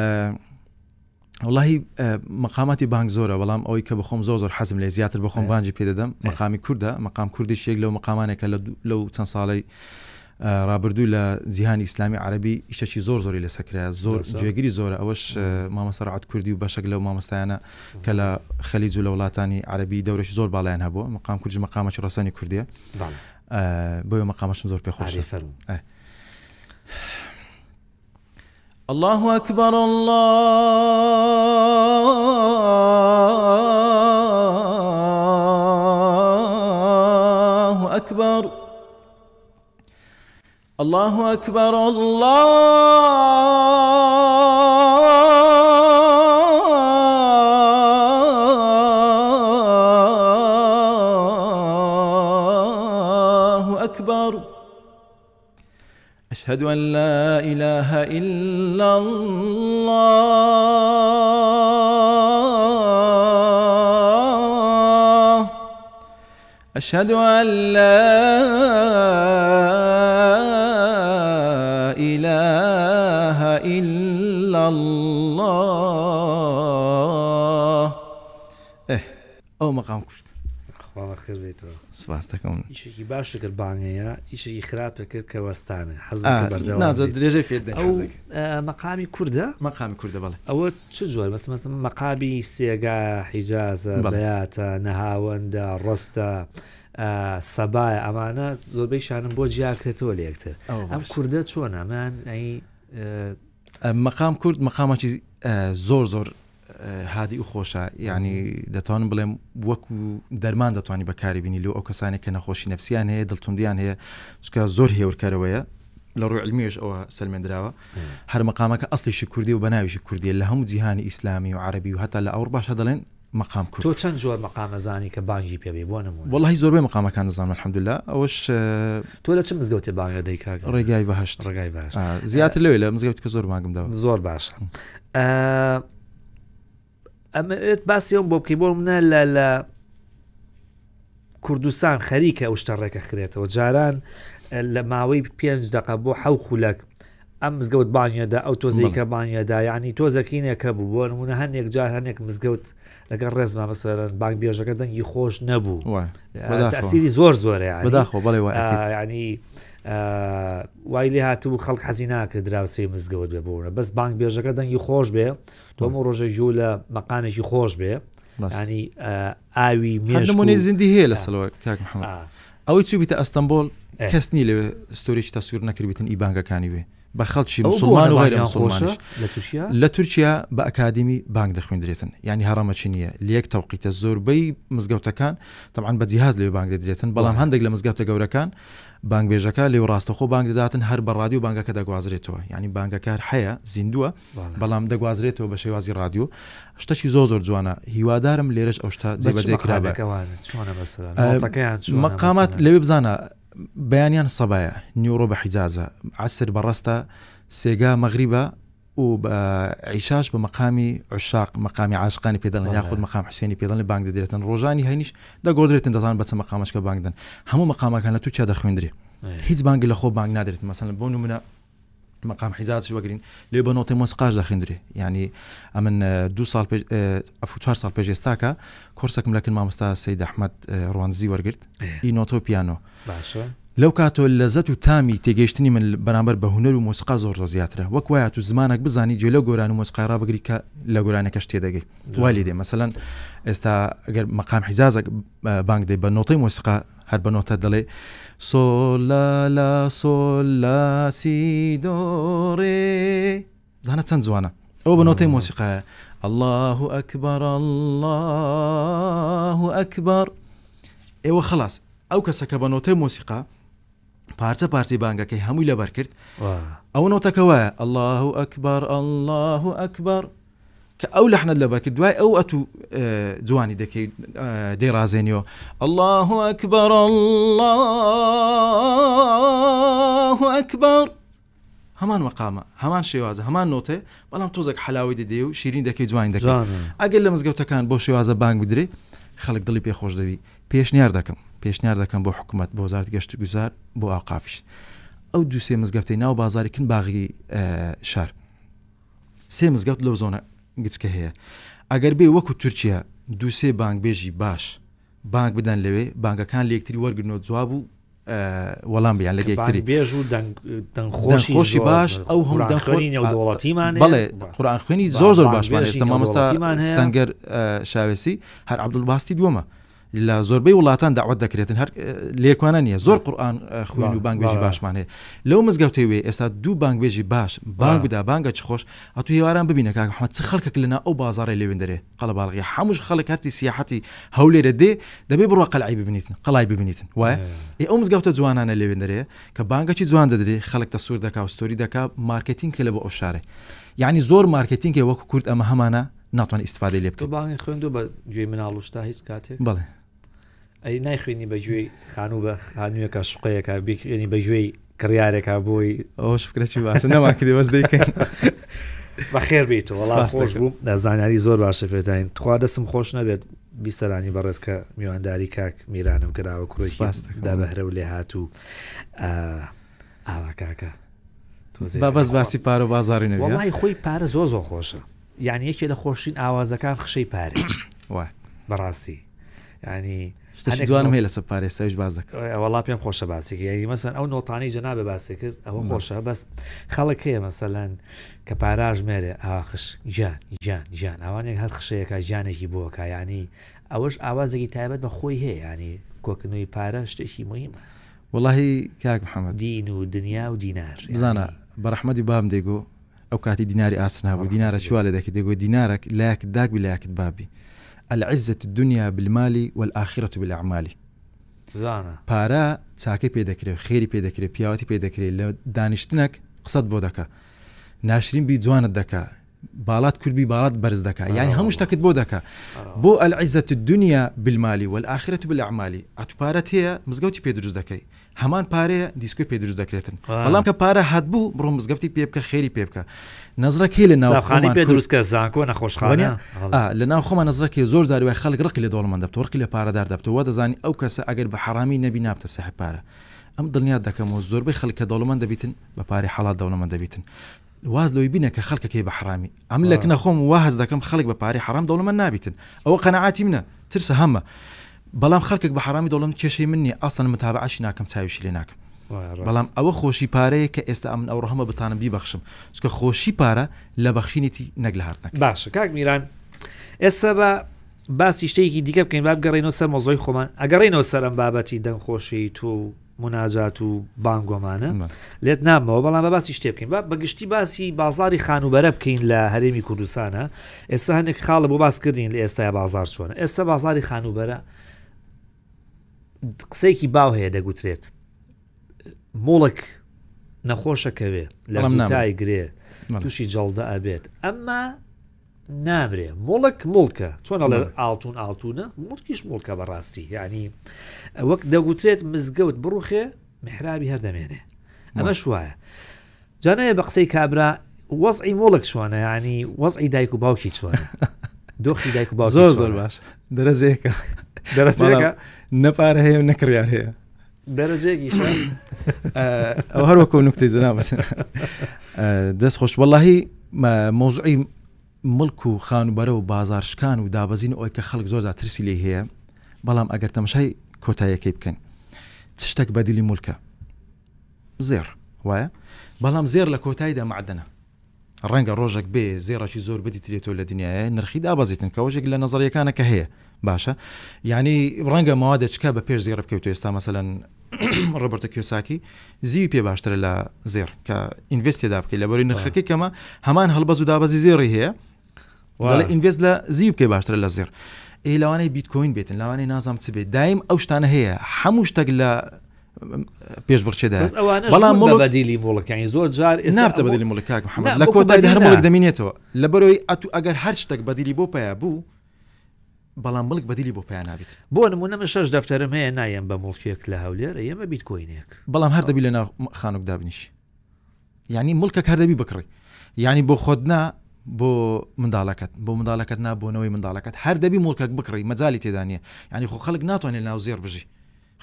وەڵاهی ئە، مەقاماتی بانگ زۆرە بەڵام ئەوەی کە بەخۆم زۆر زۆر حەزم لێ زیاتر بەخۆم بانگی پێ دەدەم مەقامی کوردە مەقام کوردیش یەک لەو مەقامانێکە لە دوو- لەو چەند ساڵەی ڕابردوو لە جیهانی ئیسلامی عەرەبی ئیشەکی زۆر زۆری لەسەر کرایە زۆر جێگری زۆرە ئەوەش مامۆستا ڕەعد کوردی و بەشێک لەو مامۆستایانە کە لە خەلیج و لە وڵاتانی عەرەبی دەورێکی زۆر باڵایان هەبووە مەقام کوردی مەقامێکی ڕەسەنی کوردیە بۆیە مەقامەشم زۆر پێ خۆشە الله أكبر الله أكبر الله أكبر الله أكبر أشهد أن لا إله إلا الله أشهد أن لا إله إلا الله ئێ ئەو مەقام کورد. خوا بەخێر بێیتەوە. سپاس دەکەم. ئیشێکی باشت کرد بانگەیە ئیشێکی خراپت کرد کە وەستانە حەز بکە بەردەوام ناجە بیت. درێژەی پێ دەین ئەو حەز دەکەی. مەقامی کوردە؟ مەقامی کوردە بەڵێ. ئەوە چ جۆر مەس مەس مەقامی سێگا حیجازە بەڵێ. بەیاتە نەهاوەندە ڕەستە سەبایە ئەمانە زۆربەی شانم بۆ جیاکرێتەوە لە یەکتر ئەوە ئەم باشە. کوردە چۆنە ئەمان ئەی مەقام کورد مەقامێکی زۆر زۆر هادی و خۆشە یعنی دەتوانم بڵێم وەکو دەرمان دەتوانانی بەکاری بینی لۆ ئەو کەسانێک کە نەخۆشی نفسیان هەیە دڵتوندیان هەیە چکە زۆر هێورکەرەوەیە لە ڕووی علمیش ئەوە سەلمێندراوە هەر مەقامەکە ئەسلیشی کوردی و بەناویشی کوردیە لە هەموو جیهانی ئیسلامی و عەربی و هەتا لە ئەوروپاش دەڵێن مەقام کورد. تۆ چەند جۆر مەقام ئەزانی کە بانگی پێ بەی بۆ نموونە؟ وەڵاهی زۆربەی مەقامەکان دەزانم الحمدللە ئەوەش. تۆ لە چ مزگەوتێ بانگ ئەدەی کاک؟ ڕێگای بەهەشت. ڕێگای بەهەشت. زیاتر لەوێ لە مزگەوتی کە زۆر بانگم داوە. زۆر باشە. ئەمەوێت باسی ئەوم بۆ بکەی بۆ منە لە لە کوردستان خەریکە ئەو شتە ڕێکە خرێتەوە جاران لە ماوەی پێنج دقە بۆ حەو خولەک ئەم مزگەوت بانیەدا ئەو تۆزێکە بانیەدا یعنی تۆزەکینێکە بوو بۆ نمونە هەندێک جار هەندێک مزگەوت لەگەڵ ڕێزما مەسەرەن بانگبێژەکە دەنگی خۆش نەبوو تەسیری زۆر زۆرە بەداخۆ بەڵێ ینی وای لێ هاتبوو خەڵک حەزی ناکرد دراوسێی مزگەوت بێ بۆ بەس بانگبێژەکە دەنگی خۆش بێ تۆ هەموو ڕۆژێک گوێ لە مەقامێکی خۆش بێ ینی ئاوی مێشمونەی زیندی هەیە لە سەلەوە کاک محەممەد ئەوەی چوو بیتە ئەستەمبۆل کەس نی لەوێ ستۆریی تەسویر نەکردبیتن ئی بانگەکانی وێ بە خەڵکی مسلمان و غەیرە مسلمانیش لە تورکیا لە تورکیا بە ئەکادیمی بانگ دەخوێندرێتن یعنی هەڕەمەکی نییە لە یەک تەوقیتە زۆربەی مزگەوتەکان طبعا بە جیهاز لەوێ بانگ دەدرێتن بەڵام هەندێک لە مزگەوتە گەورەکان بانگبێژەکە لێو ڕاستەخۆ بانگ دەداتن هەر بە ڕادیۆ بانگەکە دەگوازرێتەوە یعنی بانگەکە هەر هەیە زیندووە بەڵام دەگوازرێتەوە بە شێوازی ڕادیۆ شتەکی زۆر زۆر جوانە هیوادارم لێرەش ئەو شتە جێبەجێ کرابێ مەقامات لەوێ بزانە بەیانیان سەبایە نیوڕۆ بە حیجازە عەسر بە ڕەستە سێگا مەغریبە و بە عیشاش بە مەقامی عوشاق مەقامی عاشقانی پێ دەڵێن یاخود مەقام حوسێنی پێ دەڵێن بانگ دەدرێتن ڕۆژانی هەینیش دەگۆڕدرێتن دەزانن بە چ مەقامەشکە بانگ دەن هەموو مەقامەکان لە تورکیا دەخوێندرێ هیچ بانگ لە خۆ بانگ نادرێت مەسەلەن بۆ نمونە مەقام حیجازش وەگرین لێ بە نۆتەی مۆسیقاش دەخوێندرێ یعنی ئەمن دو ساڵ پێش ئەفو چوار ساڵ پێش ئێستاکە کۆرسەکم لەکن مامۆستا سەید ئەحمەد ڕواندزی وەرگرت ئی نۆتە و پیانۆ باشە لەو کاتەوە لەزەت و تامی تێگەیشتنی من بەرامبەر بە هونەر و مۆسیقا زۆر زۆر زیاترە وەک وایە تو زمانێک بزانی گوێ لەو گۆرانی و مۆسیقای ڕابگری کە لە گۆرانیەکەش تێدەگەی وای لێ دێ مەسەلەن ئێستا ئەگەر مەقام حیجازەک بانگ دەی بە نۆتەی مۆسیقا هەر بە نۆتە دەڵێ سۆل لا لا سۆل لا سی دۆ ڕێ زانە چەند جوانە ئەوە بە نۆتەی مۆسیقایە الله اکبر الله اکبر. ئێوە خلاص ئەو کەسە کە بە نۆتەی مۆسیقا پارچە پارچەی بانگەکەی هەمووی لەبەر کرد ئەوە نۆتەکە وایە الله ئەکبەر الله ئەکبەر کە ئەو لەحنەت لەبەر کرد دوای ئەو ئەتو جوانی دەکەی دەیڕازێنیەوە الله ئەکبەر الله ئەکبەر هەمان مەقامە هەمان شێوازە هەمان نۆتێ بەڵام تۆزێک حەلاوەی دەدەی و شیرین دەکەی جوانی دەکەی ئەگەر لە مزگەوتەکان بۆ شێوازە بانگ بدرێ خەڵک دڵی پێ خۆش دەبی پێشنیار دەکەم پێشنیار دەکەم بۆ حکوومەت بۆ وەزارەتی گەشت و گوزار بۆ ئاوقافیش ئەو دوو سێ مزگەفتەی ناو بازاری کن باغی شار سێ مزگەوت لەو زۆنە گچکە هەیە ئەگەر بێ وەکو تورکیا دووسێ بانگبێژی باش بانگ بدەن لەوێ بانگەکان لەکتری وەرگرنەوە جواب و وەڵام بیان لە یەکتری بێژ و دەنگخۆشی باش ئەو هەم دەنگخۆنی نێودەوڵەتیمان بڵێ قورآن خوێنی زۆر زۆر باشمان ئێستا مامۆستا سەنگەر شاوێسی هەر عەبدولباستی دووەمە لە زۆربەی وڵاتان داوت دەکرێتن هەر لێکوانە نییە زۆر قورآن خوێن و بانگبێژی باشمان هەیە لەو مزگەوتەی وێ ئێستا دوو بانگبێژی باش بانگ بدا بانگە چ خۆش ئەتو هێواران ببینە کاک محمد چ خەڵکێک لەنا ئەو بازاڕی لەوێن دەرێ قەڵەباڵغی هەمووش خەڵک هەرچی سیاحەتی هەولێرە دێ دەبێ بڕوا قەلعی ببینیتن قەڵای ببینیتن وایە ئێ ئەو مزگەوتە جوانانە لەوێن دەرێ کە بانگەکی جوان دەدرێ خەڵک تەسوور دەکا و ستۆری دەکا مارکێتینگ کە لە بۆ ئەو شارێ یعنی زۆر مارکێتینگ هەیە وەکو کورد ئەمە هەمانە ناتوانین ئیستفادەی لێ بکەین. تۆ بانگی خوێندووە بە گوێی مناڵ و شتا هیچ کاتێک؟ بەڵێ. ئەی نایخوێنی بە گوێی خانوو بە خانوویەکە شوقەیەکە بیخوێنی بە گوێی کڕیارێکە بۆی ئەوەش فکرەکی باشە نەمان کردی بەس دەیکەین. بەخێر بیت وەڵا خۆش بوو زانیاری زۆر باشە پێداین تخوا دەستم خۆش نەبێت بیسەرانی بەڕێز کە میوانداری کاک میرانم کراوە کوڕێکی دا بەهرە و لێهاتوو ئاوا کاکە با بەس باسی پارە و بازاڕی نەبێ وەڵی خۆی پارە زۆر زۆر خۆشە یعنی یەکێ لە خۆشترین ئاوازەکان خشەی پارەیە بەڕاستی ینی شتێکی جوانم هەیە لەسەر پارێ سەویش باس دەکەم وەڵا پێم خۆشە باسی کە یعنی مەسەن ئەو نۆتانەی جەنابە باسی کرد ئەوە خۆشە بەس خەڵک هەیە مەسەلەن کە پاراژ مێرێ ئاخش گیان گیان گیان ئەوانێک هەر خشەیەکە گیانێکی بۆکە ینی ئەوەش ئاوازێکی تایبەت بە خۆی هەیە ینی کۆکردنەوەی پارە شتێکی مهمە وەڵاهی کاک محەممەد دین و دنیا و دینار بزانە بەڕەحمەتی بابم دەیگۆ ئەو کاتی دیناری ئاسن هەبوو دینارە چی وا لێ دەکرد دەیگۆ دینارەک لایەکت داک بی لایەکت باب بی العزە الدنیا بالمال والآخرە بالاعمال زانە. پارە چاکەی پێ دەکرێ خێری پێ دەکرێ پیاوەتی پێ دەکرێ لە دانیشتنەک قسەت بۆ دەکا ناشرین بی جوانت دەکا باڵات کورت بی باڵات بەرز دەکا یانی هەموو شتەکت بۆ دەکا بۆ العزە الدنیا بالمال والآخرە بالاعمال ئەتو پارەت هەیە مزگەوتی پێ دروست دەکەی هەمان پارەیە دیسکۆی پێ دروست دەکرێتن بەڵام کە پارە هات بوو بڕۆ مزگەفتی پێ بکە خێری پێ بکە نەزرەکەی لە ناو خانی پێ دروست کە زانکۆ نەخۆشخانە لە ناو خۆمان نەزرەکەی زۆر جاری وای خەڵک ڕقی لە دەوڵەمەند دەبتەوە ڕقی لە پارەدار دەبتەوە وا دەزانی ئەو کەسە ئەگەر بە حەڕامی نەبی نابتە ساحێب پارە ئەم دڵنیات دەکەمەوە زۆربەی خەڵک کە دەوڵەمەند دەبیتن بە پارەی حەڵال دەوڵەمەند دەبیتن واز لەوەی بینە کە خەڵکەکەی بە حەرامی ئەم لە کنە خۆم وا هەست دەکەم خەڵک بە پارەی حەرام دەوڵەمەند نابیتن ئەوە قەناعەتی منە ترسە هەمە بەڵام خەڵکێک بە حەرامی دەوڵەمەند کێشەی من نییە ئەسڵەن متابعەشی ناکەم چاویشی لێ ناکەم بەڵام ئەوە خۆشی پارەیە کە ئێستا ئەمن ئەوڕۆ هەمە بتانم بیبەخشم چونکە خۆشی پارە لە بەخشینێتی نەک لە هاتنەکە باشە کاک میران ئێستا بە باسی شتێکی دیکە بکەین با بگەڕێینەوە سەر مەزۆی خۆمان ئەگەڕێینەوە سەر ئەم بابەتی دەنگخۆشی تۆ و موناجات و بانگۆمانە لێت نامەوە بەڵام بە باسی شتێ بکەین با بەگشتی باسی بازاری خانوبەرە بکەین لە هەرێمی کوردستانە ئێستا هەندێک خاڵە بۆ باس کردین لە ئێستای بازار چۆنە ئێستا بازاری خانوبەرە قسەیەکی باو هەیە دەگوترێت مڵک نەخۆشەکەوێ لە تای گرێ تووشی جەڵدە ئەبێت ئەمما نامرێ موڵک موڵکە چۆن ئەڵێ ئاڵتون ئاڵتونە موڵکیش موڵکە بەڕاستی یعنی وەک دەگوترێت مزگەوت بڕوخێ محرابی هەر دەمێنێ ئەمەش وایە جانەیە بە قسەی کابرا وەزعی مۆڵک چۆنە ینی وەزعی دایک و باوکی چۆنە دۆخی دایک و باوکی زۆر زۆر باش دەرەجەیەکە دەرەجەیەکە نە پارە هەیە و نە کڕیار هەیە دەرەجەیەکیشە ئەو هەر وەکو نوکتەی جەنابت دەست خۆش وەڵاهی مەوزوعی مڵک و خانوبەرە و بازار شکان و دابەزین ئەوەی کە خەڵک زۆر زیاتر ترسی لێی هەیە بەڵام ئەگەر تەماشای کۆتاییەکەی بکەن چ شتێک بەدیلی مڵکە زێڕ وایە بەڵام زێڕ لە کۆتاییدا معدەنە ڕەنگە ڕۆژێک بێ زێڕێکی زۆر بدیترێتەوە لە دنیاە نرخی دابەزیتن کە وەژێک لە نەزەریەکانە کە هەیە باشە یعنی ڕەنگە مەوادە چکە بە پێش زێڕ بکەوتو ئێستا مەسەلەن ڕۆبەرتە کیۆساکی زیوی پێ باشترە لە زێڕ کە ئینڤست تێدا بکەیت لە بەری نرخەکەی کەمە هەمان هەڵبەز و دابەزی زێڕی هەیە دەڵێ ئینڤست لە زیو بکەی باشترە لە زێڕ. ئێ لەوانەیە بیتکۆین بێتن لەوانەیە نازانم چ بێت دایم ئەو شتانە هەیە هەموو شتێک لە پێشبڕکێدا بەس ئەوانەش بەڵام بوون بە مڵک بەدیلی موڵک یانی زۆر جار ئێستا نابتە ئەمە بەدیلی موڵک کاک محەممەد نا لە وەکو کۆتاییدا بەدیل هەر نا موڵک دەمینێتەوە لەبەرەوەی ئەتو ئەگەر هەر شتێک بەدیلی بۆ پەیا بوو بەڵام مڵک بەدیلی بۆ پەیا نابیت. بۆ نموونە من شەش دەفتەرم هەیە نایەم بە موڵکێک لە هەولێر ئەیەم بە بیتکۆینێک. بەڵام هەر دەبی لە ناو خانوک دابنیشی یعنی مڵکەک هەر دەبی بکڕی یعنی بۆ خۆت نا بۆ منداڵەکەت بۆ منداڵەکەت نا بۆ نەوەی منداڵەکەت هەر دەبی مڵکەک بکڕی مەجالی تێدا نییە یعنی خۆ خەڵک ناتوانێت ناو زێڕ بژی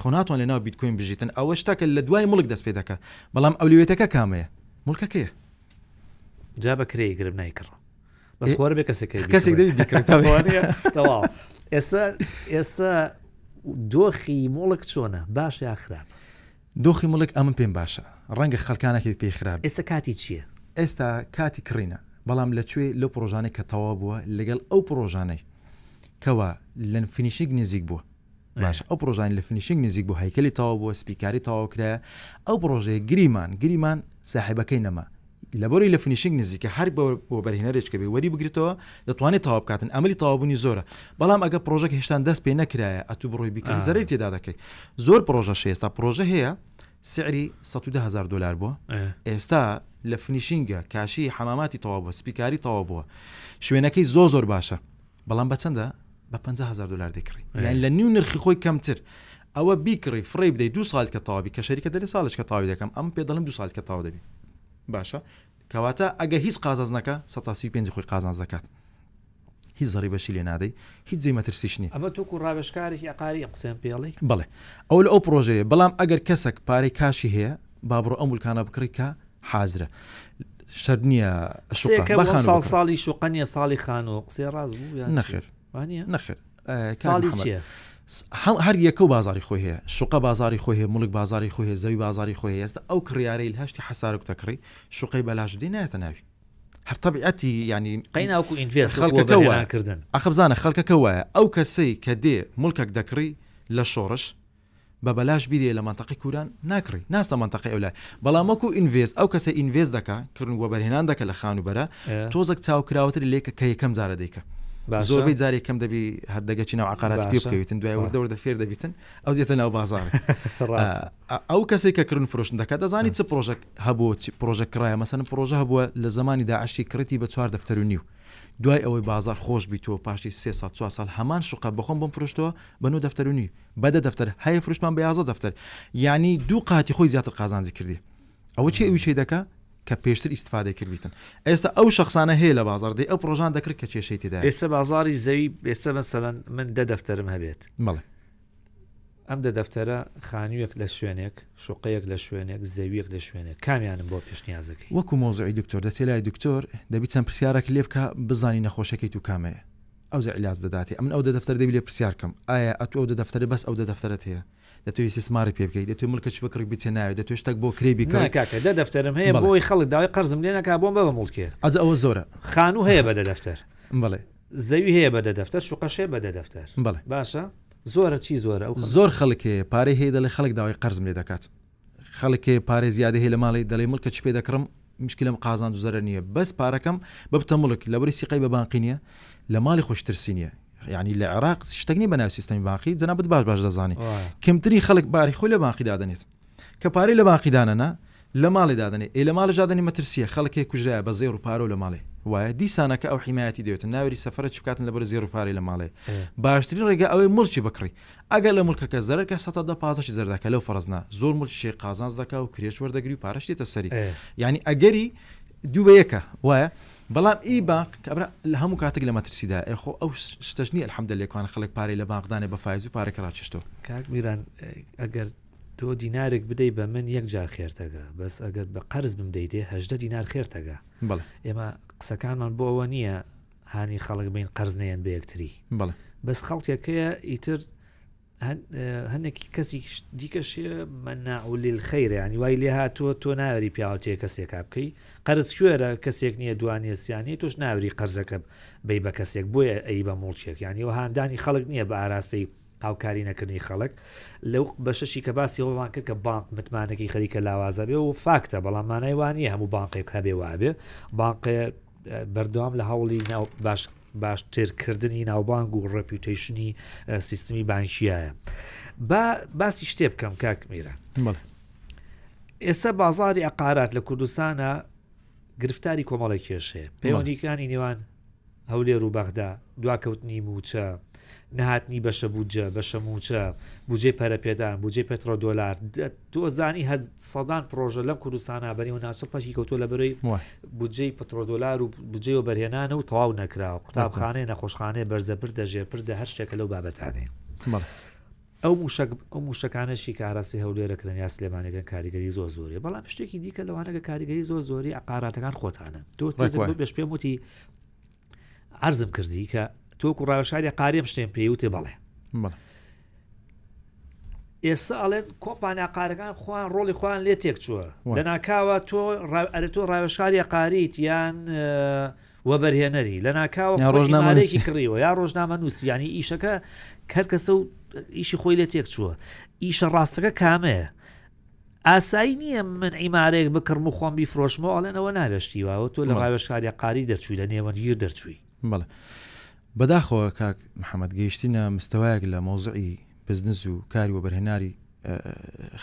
خۆ ناتوانێت ناو بیتکۆین بژیتن ئەوە شتەکە لە دوای مڵک دەست پێ دەکا بەڵام ئەولەویەتەکە کامەیە مڵکەکەیە. جا بە کرێی گرم نایکڕم بەس خۆرە بێ کەسێک کەسێک دەبی بیکڕێت تەواو ئێستا ئێستا دۆخی مڵک چۆنە باش یا خراپ دۆخی مڵک ئەمن پێم باشە ڕەنگە خەڵکانێکی پێی خراپ ئێستا کاتی چییە؟ ئێستا کاتی کڕینە بەڵام لە کوێ لەو پڕۆژانەی کە تەواو بووە لەگەڵ ئەو پڕۆژانەی کەوا لە finishing نزیک بووە باشە ئەو پڕۆژانەی لە finishing نزیک بوو هەیکەلی تەواو بووە سپیکاری تەواو کرایە ئەو پڕۆژەیە گریمان گریمان ساحێبەکەی نەما لەبەرەی لە finishing نزیکە هەر وەبەرهێنەرێک کە بێ وەری بگرێتەوە دەتوانێت تەواو بکاتن ئەمەلی تەواوبوونی زۆرە بەڵام ئەگە پڕۆژەکە هێشتان دەست پێ نەکرایە ئەتوو بڕۆی بیکڕی زەرەری تێدا دەکەی زۆر پڕۆژە ئێستا پڕۆژە هەیە سعری 110 هزار دلار بووە ئێستا لە finishing ە کاشی حەماماتی تەواو بووە سپیکاری تەواو بووە شوێنەکەی زۆر زۆر باشە بەڵام بە چەندە بە 50 هزار دلار دەکڕی یان لە نیو نرخی خۆی کەمتر ئەوە بیکڕی فڕێی بدەی دوو ساڵ کە تەواوی کە شەریکە دەلێ ساڵێک کە تەواوی دەکەم ئەم پێ دەڵێم دوو ساڵ کە تەواو دەبی باشە کەواتە ئەگەر هیچ قازانج نەکا 135 خۆی قازانج دەکات هیچ زەڕیبەشی لێ نادەی هیچ جێی مەترسیش نییە. ئەمە تۆ کو ڕاوێژکارێکی عەقاری ئەم قسەیەم پێ ئەڵێی؟ بەڵێ ئەوە لە ئەو پڕۆژەیە بەڵام ئەگەر کەسەک پارەی کاشی هەیە با بڕۆ ئەو مولکانە بکڕی کە حازرە شەرت نییە شوقە قسەیەکە با بۆ خانوو ساڵ بکڕم. ساڵی شوقە نییە ساڵی خانوو قسەی ڕاست بوو یان چی؟ نەخێر وانییە؟ نەخێر کاک ساڵی محەمەد چییە؟ هەر یەکە و بازاڕی خۆی هەیە شوقە بازاڕی خۆی هەیە موڵک بازاڕی خۆی هەیە زەوی بازاڕی خۆی هەیە ئێستا ئەو کڕیارەی هەشتی حەسارۆک دەکڕی شوقەی بەلاش بدەی نایەتە ناوی هەر تەبیعەتی یانی قەینا وەکو invest وەکو خەڵکەکە وایە وەبەرهێنان کردن. ئەخە بزانە خەڵکەکە وایە ئەو کەسەی کە دێ موڵکەک دەکڕی لە شۆڕش بە بەلاش بیدەیە لە مەنتەقەی کوران ناکڕی ناستە مەنتەقەی ئەولای بەڵام وەکو invest ئەو کەسەی invest دەکا کڕن وەبەرهێنان دەکا لە خانووبەرە تۆزەک چاو کراوەتر لێکە کە یەکەم جارە دەیکا زۆربەی جار یەکەم دەبی هەر دەگەچی ناو عقاراتی پێ بکەویتن دوای وردە وردە فێر دەبیتن ئەو زیێتە ناو بازاڕ ئەو کەسێک کە کڕن فرۆشتن دەکات دەزانی چ پرۆژەک هەبوو چ پرۆژە کڕایە مەسەن پرۆژە هەبووە لە زمانی داعشی کڕیتی بە چوار دەفتەر و نیو دوای ئەوەی بازار خۆش بیتەوە پاشی سێ ساڵ چوار ساڵ هەمان شوقە بەخۆم بۆم فرۆشتەوە بە نۆ دەفتەر و نیو بە دە دەفتەر هەیە فرۆشتمان بە 11 دەفتەر یعنی دوو قاتی خۆی زیاتر قازانجی کردی ئەوە چی ئەوی چی دەکا کە پێشتر ئیستفادەی کردبیتن ئێستا ئەو شخصانە هەیە لە بازار دەی ئەو پرۆژان دەکرد کە کێشەی تێدا ئێستا بازاری زەوی ئێستا مەسەلەن من دە دەفتەرم هەبێت بەڵێ ئەم دە دەفتەرە خانوویەک لە شوێنێک شوقەیەک لە شوێنێک زەویەک لە شوێنێک کامیانم بۆ پێشنیازەکەی؟ وەکو مەوزوعی دکتۆر دەچێ لای دکتۆر دەبی چەند پرسیارەک لێ بکا بزانی نەخۆشەکەی تو کامەیە ئەوجا عیلاج دەداتێ ئەمن ئەو دە دەفتەرە دەبی لێ پرسیار کەم ئایا ئەتو ئەو دە دەفتەرە بەس ئەو دە دەفتەرەت هەیە دەتوێ ئیستیسماری پێ بکەی دەتوێ مڵکەکی بکڕی بچێ ناوێ دەتوێ شتەک بۆ کرێی نا بیکڕی کاکە دە دەفتەرم هەیە بەڵێ بۆی خەڵک داوای قەرزم لێ نەکا بۆم بە بە موڵکێ ئەجا ئەوە زۆرە خانوو هەیە بە دە دەفتەر بەڵێ زەوی هەیە بە دە دەفتەر شوقەش هەیە بە دە دەفتەر بەڵێ باشە زۆرە چی زۆرە ئەو خەڵکە؟ زۆر خەڵک هەیە پارەی هەیە دەڵێ خەڵک داوای قەرزم لێ دەکات خەڵک هەیە پارەی زیادەی هەیە لە ماڵی دەڵێ مڵکە چی پێ دەکڕم مشکلەم قازانج و زەرەر نییە بەس پارەکەم ببتە مڵک لەبەری سیقەی بە بانقی نییە لە ماڵی خۆش ترسی نییە یعنی لە عێراق شتێک نییە بە ناوی سیستەمی بانقی جەنابت باش باش دەزانی کەمترین خەڵک باری خۆی لە بانقی دادەنێت کە پارەی لە بانقی دانەنا لە ماڵێ دادەنێ ئێ لە ماڵێش دادەنێ مەترسیە خەڵک هەیە کوژرایە بە زێڕ و پارەو لە ماڵێ وایە دیسانەکە ئەو حیمایەتی دەوێتن ناوێری سەفەرە چ بکاتن لەبەر زێڕ و پارەی لە ماڵێ باشترین ڕێگا ئەوەیە موڵکی بکڕی ئەگەر لە موڵکەکە زەرەر کە سەتا دە پازدەشی زەرەر دەکا لەو فەرز نا زۆر موڵکی شێ قازانج دەکا و کرێش وەردەگری و پارەش دێتە سەری یعنی ئەگەری دوو بە یەکە وایە بەڵام ئی بانق کابرا لە هەموو کاتێک لە مەترسیدا ئێ خۆ ئەو شتەش نییە الحمدللە کوانە خەڵک پارەی لە بانق دانێ بە فایز و پارەکە ڕاکێشتەوە. کاک میران ئەگەر تۆ دینارێک بدەی بە من یەک جار خێرتەگا بەس ئەگەر بە قەرز بمدەیتێ هەژدە دینار خێرتەگا بەڵێ ئێمە قسەکانمان بۆ ئەوە نییە هانی خەڵک بین قەرز نەیەن بە یەکتری بەڵێ بەس خەڵکێکەیە ئیتر هەندێکی کەسی دیکەش مەناعولیل خەیرە ینی وای لێ هاتووە تۆ ناوری پیاوەتێ کەسێکا بکەی قەرز کوێرە کەسێک نییە دوانە سیانە تۆش ناوری قەرزەکە بی بە کەسێک بۆیە ئەی بە موڵکێک ینی و هاندانی خەڵک نییە بە ئاراستەی هاوکاری نەکردنی خەڵک لەو بەشەشی کە باسی ئەوەمان کرد کە بانق متمانەکەی خەریکە لاوازە بێ و فاکتە بەڵام مانای وانە هەموو بانقێک هەبێ وابێ بانقێ بەردەوام لە هەوڵی ناو باش باشترکردنی ناوبانگ و reputation ی سیستمی بانکیایە. با باسی شتێ بکەم کاک میران. ئێستا بازاری عقارات لە کوردستانە گرفتاری کۆمەڵێک کێشەیە پەیوەندیکانی نێوان هەولێر و بەغدا، دواکەوتنی مووچە، نەهاتنی بەشە بودجە، بەشە مووچە، بودجەی پەرەپێدان، بودجەی پێترۆدۆلار، تۆ زانی هە سەدان پرۆژە لەم کوردستانە بەنێو ناچڵ پەکی کەوتووە لە بەرەی بودجەی پترۆدۆلار و بودجەی وەبەرهێنانە و تەواو نەکراوە، قوتابخانەیە، نەخۆشخانەیە، بەرزەپردە، ژێرپردە، هەر شتێکە لەو بابەتانەیە. ئەو موشک ئەو موشەکانەشی کە ئاراستەی هەولێرە کرن یا سلێمانەکەن کاریگەری زۆر زۆری بەڵام شتێکی دیکە لەوانەکە کاریگەری زۆر زۆری عقاراتەکان خۆتانە تۆ بێش پێم وتی عرضم کردی کە تۆکو ڕاوشاری قاریم شتێن پێی وتێ بەڵێ ئێستا ئەڵێن کۆمپانیا قارەکان خۆیان ڕۆڵی خۆیان لێ تێک چووە لەناکاوە تۆ ئەرە تۆ ڕاوێژکاری قاریت یان وەبەرهێنەری لەناکاوە یا ڕۆژنامەنووسی ڕۆژنامەنووسی کڕیوە یا ڕۆژنامەنووسی یانی ئیشەکە هەر کەسە و ئیشی خۆی لێ تێک چووە ئیشە ڕاستەکە کامەیە ئاسایی نییە من عیمارەیەک بکڕم و خۆم بیفرۆشمەوە ئەڵێن ئەوە نابێ شتی واوە تۆ لە بەڵێ. ڕاوێژکاری قاری دەرچووی لە نێوەندگیر دەرچووی بەڵێ بەداخەوە کاک محەممەد گەیشتینە مستەوایەک لە مەوزعی بزنس و کاری وەبەرهێناری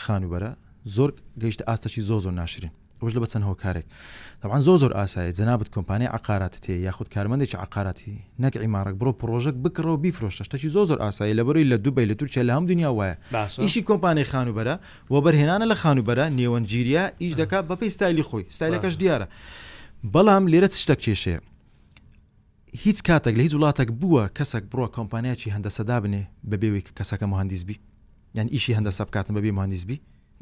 خانووبەرە زۆر گەیشتە ئاستەکی زۆر زۆر ناشرین ئەوەش لە بە چەند هۆکارێک تەبعەن زۆر زۆر ئاسایە جەنابت کۆمپانیای عەقاراتت هەیە یاخود کارمەندێکی عەقاراتی نەک عیماڕەک بڕۆ پڕۆژەک بکڕە و بیفرۆشە شتەکی زۆر زۆر ئاسایە لەبەرەوەی لە دوبەی لە تورکیا لە هەموو دنیا وایە باشە ئیشی کۆمپانیای خانووبەرە وەبەرهێنانە لە خانووبەرە نێوەندگیریە ئیش دەکات بەپێی ستایلی خۆی ستایلەکەش باشە دیارە بەڵام لێرە چ شتەک کێشەیە هیچ کاتێک لە هیچ وڵاتێک بووە کەسێک بڕۆ کۆمپانیاکی هەندەسە دابنێ بەبێ وەی کە کەسەکە موهەندیس بی یان ئیشی هەندەسە بکاتن بەبێ موهەندیس بی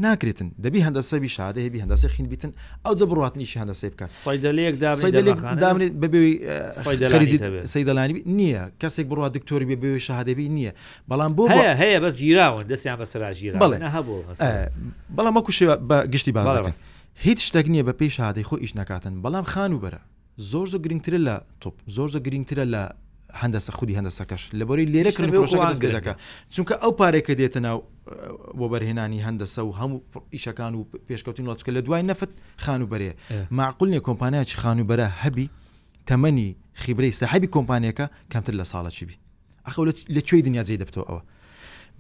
ناکرێتن دەبی هەندەسە بی شادە هەبی هەندەسەی خین بیتن ئەوجە بڕواتن ئیشی هەندەسەی بکات صیدەلەیەک دابنێ صیدەلەیەک دەرمانخانە دابنێ بەس بەبێ وەی صیدەلانی خەریجی هەبێ. صیدەلانی بی نییە کەسێک بڕوا دکتۆری بێ بێ وەی شەهادە بی نییە بەڵام بۆ بۆ هەیە هەیە بەس گیراون دەستیان بەسەرا گیراوە بەڵێ نە هەبوو مەسەلەن. بەڵام وەکو شێوە بە گشتی باس بەڵێ دەکەن ڕاست. هیچ شتێک نییە بە پێی شەهادەی خۆی ئیش نەکاتن بەڵام خانووبەرە زۆر زۆر گرنگترە لە تۆپ زۆر زۆر گرنگترە لە هەندەسە خودی هەندەسەکەش لەبەرەی لێرە هیچ کڕین نەبێ وەکو فرۆشەکە وان دەست پێ گرنگە. دەکا چونکە ئەو پارەی کە دێتە ناو وەبەرهێنانی هەندەسە و هەموو ئیشەکان و پێشکەوتنی وڵات چونکە لە دوای نەفت خانووبەرەیە مەعقول نییە کۆمپانیایەکی خانووبەرە هەبی تەمەنی خیبرەی ساحێبی کۆمپانیەکە کەمتر لە ساڵەکی بی ئەخۆ لە کوێی دنیا جێی دەبتەوە ئەوە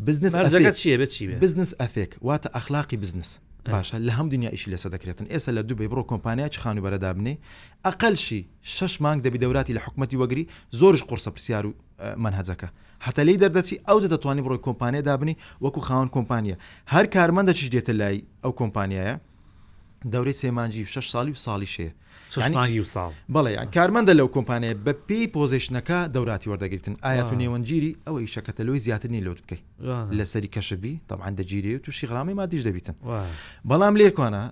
بزنس مەرجەکە چییە بێت چی بێ بزنس ئەثێک واتە ئەخلاقی بزنس باشە لە هەم دنیا ئیشی لەسەر دەکرێتن ئێستا لە دوبەی بڕۆ کۆمپانیایکی خانووبەرە دابنێ ئەقەلشی شەش مانگ دەبی دەوراتی لە حکومەتی وەگری زۆریش قورسە پرسیار و مەنهەجەکە هەتا لێی دەردەچی ئەوجە دەتوانی بڕۆی کۆمپانیا دابنی وەکو خاوەن کۆمپانیا هەر کارمەندەکیش دێتە لای ئەو کۆمپانیایە دەورەی سێ مانگی و شەش ساڵی و ساڵیش هەیە شەش یانی مانگی و ساڵ. بەڵێ یان کارمەندە لەو کۆمپانیایە بە پێی position ەکە دەوراتی وەردەگریتن ئایا تو نێوەندگیری ئەوە ئیشەکەتە لۆی زیاتر نیە لۆت بکەی لەسەری کەشف بی تەبعەن دەگیرێ و توشی غرامەی مادیش دەبیتن بەڵام لێرکوانە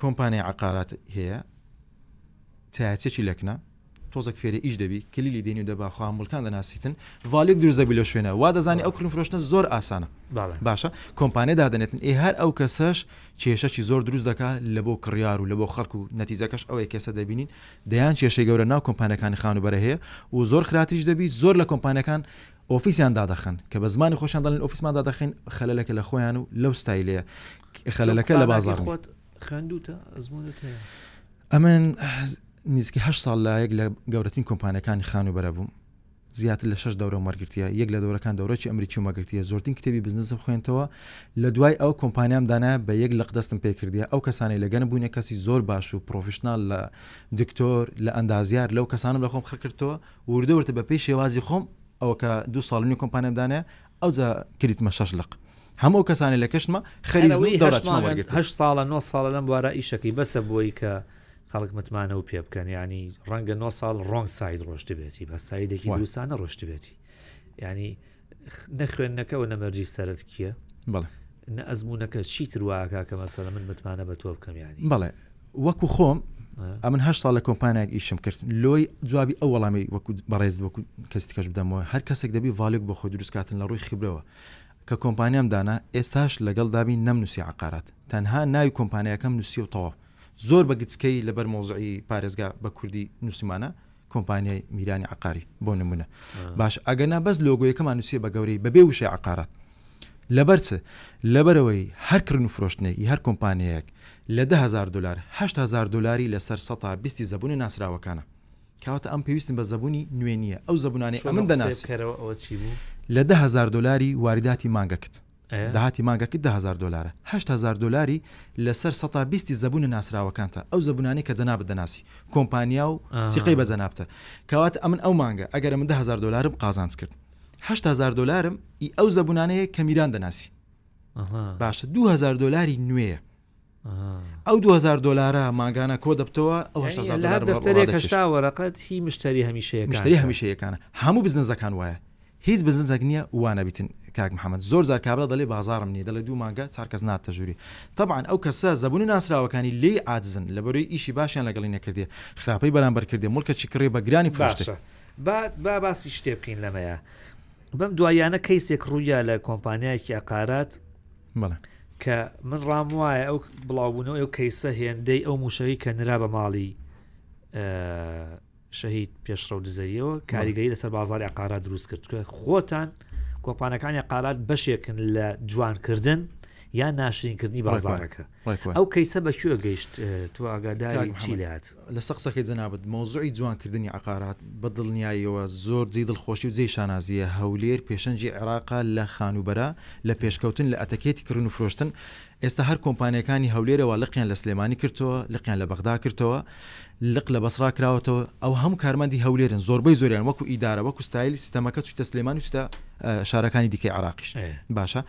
کۆمپانیای عەقارات هەیە تایەچێکی لەکنە تۆزێک فێرە ئیش دەبی کلیلی دێنی و دەبا خوا مڵکان دەناسیتن value ێک دروست دەبی لە شوێنە وا دەزانی ئەو کڕین فرۆشتنە زۆر ئاسانە باشە کۆمپانیا دادەنێتن ئێ هەر ئەو کەسەش کێشەکی زۆر دروست دەکا لە بۆ کڕیار و لە بۆ خەڵک و نەتیجەکەش ئەوەیە کێسە دەبینین دەیان کێشەی گەورە ناو کۆمپانیەکانی خانووبەرە هەیە و زۆر خراپتریش دەبی زۆر لە کۆمپانیەکان ئۆفیسیان دادەخەن کە بە زمانی خۆشیان دەڵێن ئۆفیسمان دادەخەین خەلەلەکە لە خۆیان و لەو ستایلەیە خەلەلەکە لە بازاڕ خۆت خوێندوتە ئەزمونت هەیە؟ ئەمن نزیکەی هەشت ساڵ لە یەک لە گەورەترین کۆمپانیاکانی خانووبەرە بووم زیاتر لە شەش دەورەم وەرگرتیە یەک لە دەورەکان دەورەکی ئەمریکیم وەرگرتیە زۆرترین کتێبی بزنسم خوێندتەوە لە دوای ئەو کۆمپانیام دانا بە یەک لق دەستم پێ کردیە ئەو کەسانەی لەگەنم بوونە کەسی زۆر باش و professional لە دکتۆر لە ئەندازیار لەو کەسانم لە خۆم خڕ کردەوە وردە وردە بە پێی شێوازی خۆم ئەوە کە دوو ساڵ و نیو کۆمپانیام دانایە ئەوجا کردیتمە شەش لق هەموو ئەو کەسانەی لە کەشتمە خەریزن و هەر ئەوەی هەشت دەورەچمە مانگە وەرگرتن. هەشت ساڵە نۆ ساڵە لەم بوارە ئیشەکەی بەسە بۆی کە خەڵک متمانە و پێ بکەن یانی ڕەنگە نۆ ساڵ wrong side ڕۆشتبێتی بە side ێکی وای. دروستانە ڕۆشتبێتی یانی نە خوێندنەکە و نە مەرجی سەرت کیە بەڵێ. نە ئەزموونەکە چیتر واکا کە مەسەلەن من متمانە بە تۆ بکەم یانی بەڵێ وەکو خۆم ئەمن هەشت ساڵ لە کۆمپانیایەک ئیشم کرد لۆی جوابی ئەو وەڵامی وەکو بەڕێز وەکو کەسی دیکەش بدەمەوە هەر کەسێک دەبی value ێک بۆ خۆی دروست کاتن لە ڕووی خیبرەوە کە کۆمپانیام دانا ئێستاش لەگەڵ دابی نەمنووسی عقارات تەنها ناوی کۆمپانیاکەم نووسی و تەواو زۆر بە گچکەی لەبەر مۆزعی پارێزگا بە کوردی نووسیمانە کۆمپانیای میرانی عقاری بۆ نمونە باش ئەگەنا بەس لۆگۆیەکەمان نووسیە بە گەورەی بەبێ وشەی عقارات لەبەر چ؟ لەبەرئەوەی هەر کڕین و فرۆشتنێک ی هەر کۆمپانیایەک لە 10,000 دۆلار 8,000 دۆلاری لەسەر سەتا بیستی زەبوونە ناسراوەکانە. کەواتە ئەم پێویستم بە زەبوونی نوێ نییە ئەو زەبوونانەی چۆن ئەمن ئەو قسەیە دەناسی. بکەرەوە ئەوە چی بوو؟ لە 10,000 دۆلاری واریداتی مانگەکت ئێ. داهاتی مانگەکت 10,000 دۆلارە 8,000 دۆلاری لەسەر سەتا بیستی زەبوونە ناسراوەکانتە ئەو زەبوونانەی کە جەنابت دەناسی کۆمپانیا و سیقەی بە جەنابتە کەواتە ئەمن ئەو مانگە ئەگەر ئەمن 10,000 دۆلارم قازانج کرد 8,000 دۆلارم ئی ئەو زەبوونانەیە کە میران دەناسی باشە 2000 دۆلاری نوێیە ئەو 2000 دۆلارە مانگانە کۆ دەبتەوە ئەو 8000 دۆلار دەفتەرێک هەشتا وەرەقەت هی مشتری هەمیشەیەکان مشتری هەمیشەیەکانە هەموو بزنزەکان وایە هیچ بزنزێک نییە وانەبیتن کاک محەممەد زۆر جار کابرا دەڵێ بازارم نییە دەڵێ دوو مانگە چار کەس ناتە ژووری طبعا ئەو کەسە زەبوونی ناسراوەکانی لێی عاجزن لەبەرەی ئیشی باشیان لەگەڵی نەکردێ خراپەی بەرامبەر کردێ مڵکەکی کڕێ بە گرانی فرۆشتێ باشە با با باسی شتێ بکەین لەمەیە بەم دواییانە کەیسێک ڕوویا لە کۆمپانیایەکی ئەقارات بەڵێ. کە من ڕام وایە ئەو بڵاوبوونەوە ئەو کەیسە هێندەی ئەو موشەکەی کە نرا بە ماڵی شەهید پێشڕەو دزەیەوە کاریگەری لەسەر بازاری عقارات دروست کرد چونکە خۆتان کۆمپانەکانی عقارات بەشێکن لە جوانکردن یان ناشرینکردنی بازارەکە ئەو کەیسە بە کوێ گەیشت تۆ ئاگاداری چی لات لەسە قسەکەی جەنابت مەوزوعی جوانکردنی عقارات بە دڵنیاییەوە زۆر جێی دڵخۆشی و جێی شانازییە هەولێر پێشەنگی عێراقە لە خانووبەرە لە پێشکەوتن لە ئەتەکێتی کڕین و فرۆشتن ئێستا هەر کۆمپانیاکانی هەولێرەوە لقیان لە سلێمانی کردتەوە لقیان لە بەغدا کردتەوە لق لە بەسڕا کراوەتەوە ئەوە هەموو کارمەندی هەولێرن زۆربەی زۆریان وەکو ئیدارە وەکو ستایل سیستەمەکە چوویتە سلێمانی و چوویتە شارەکانی دیکەی عێراقیش باشە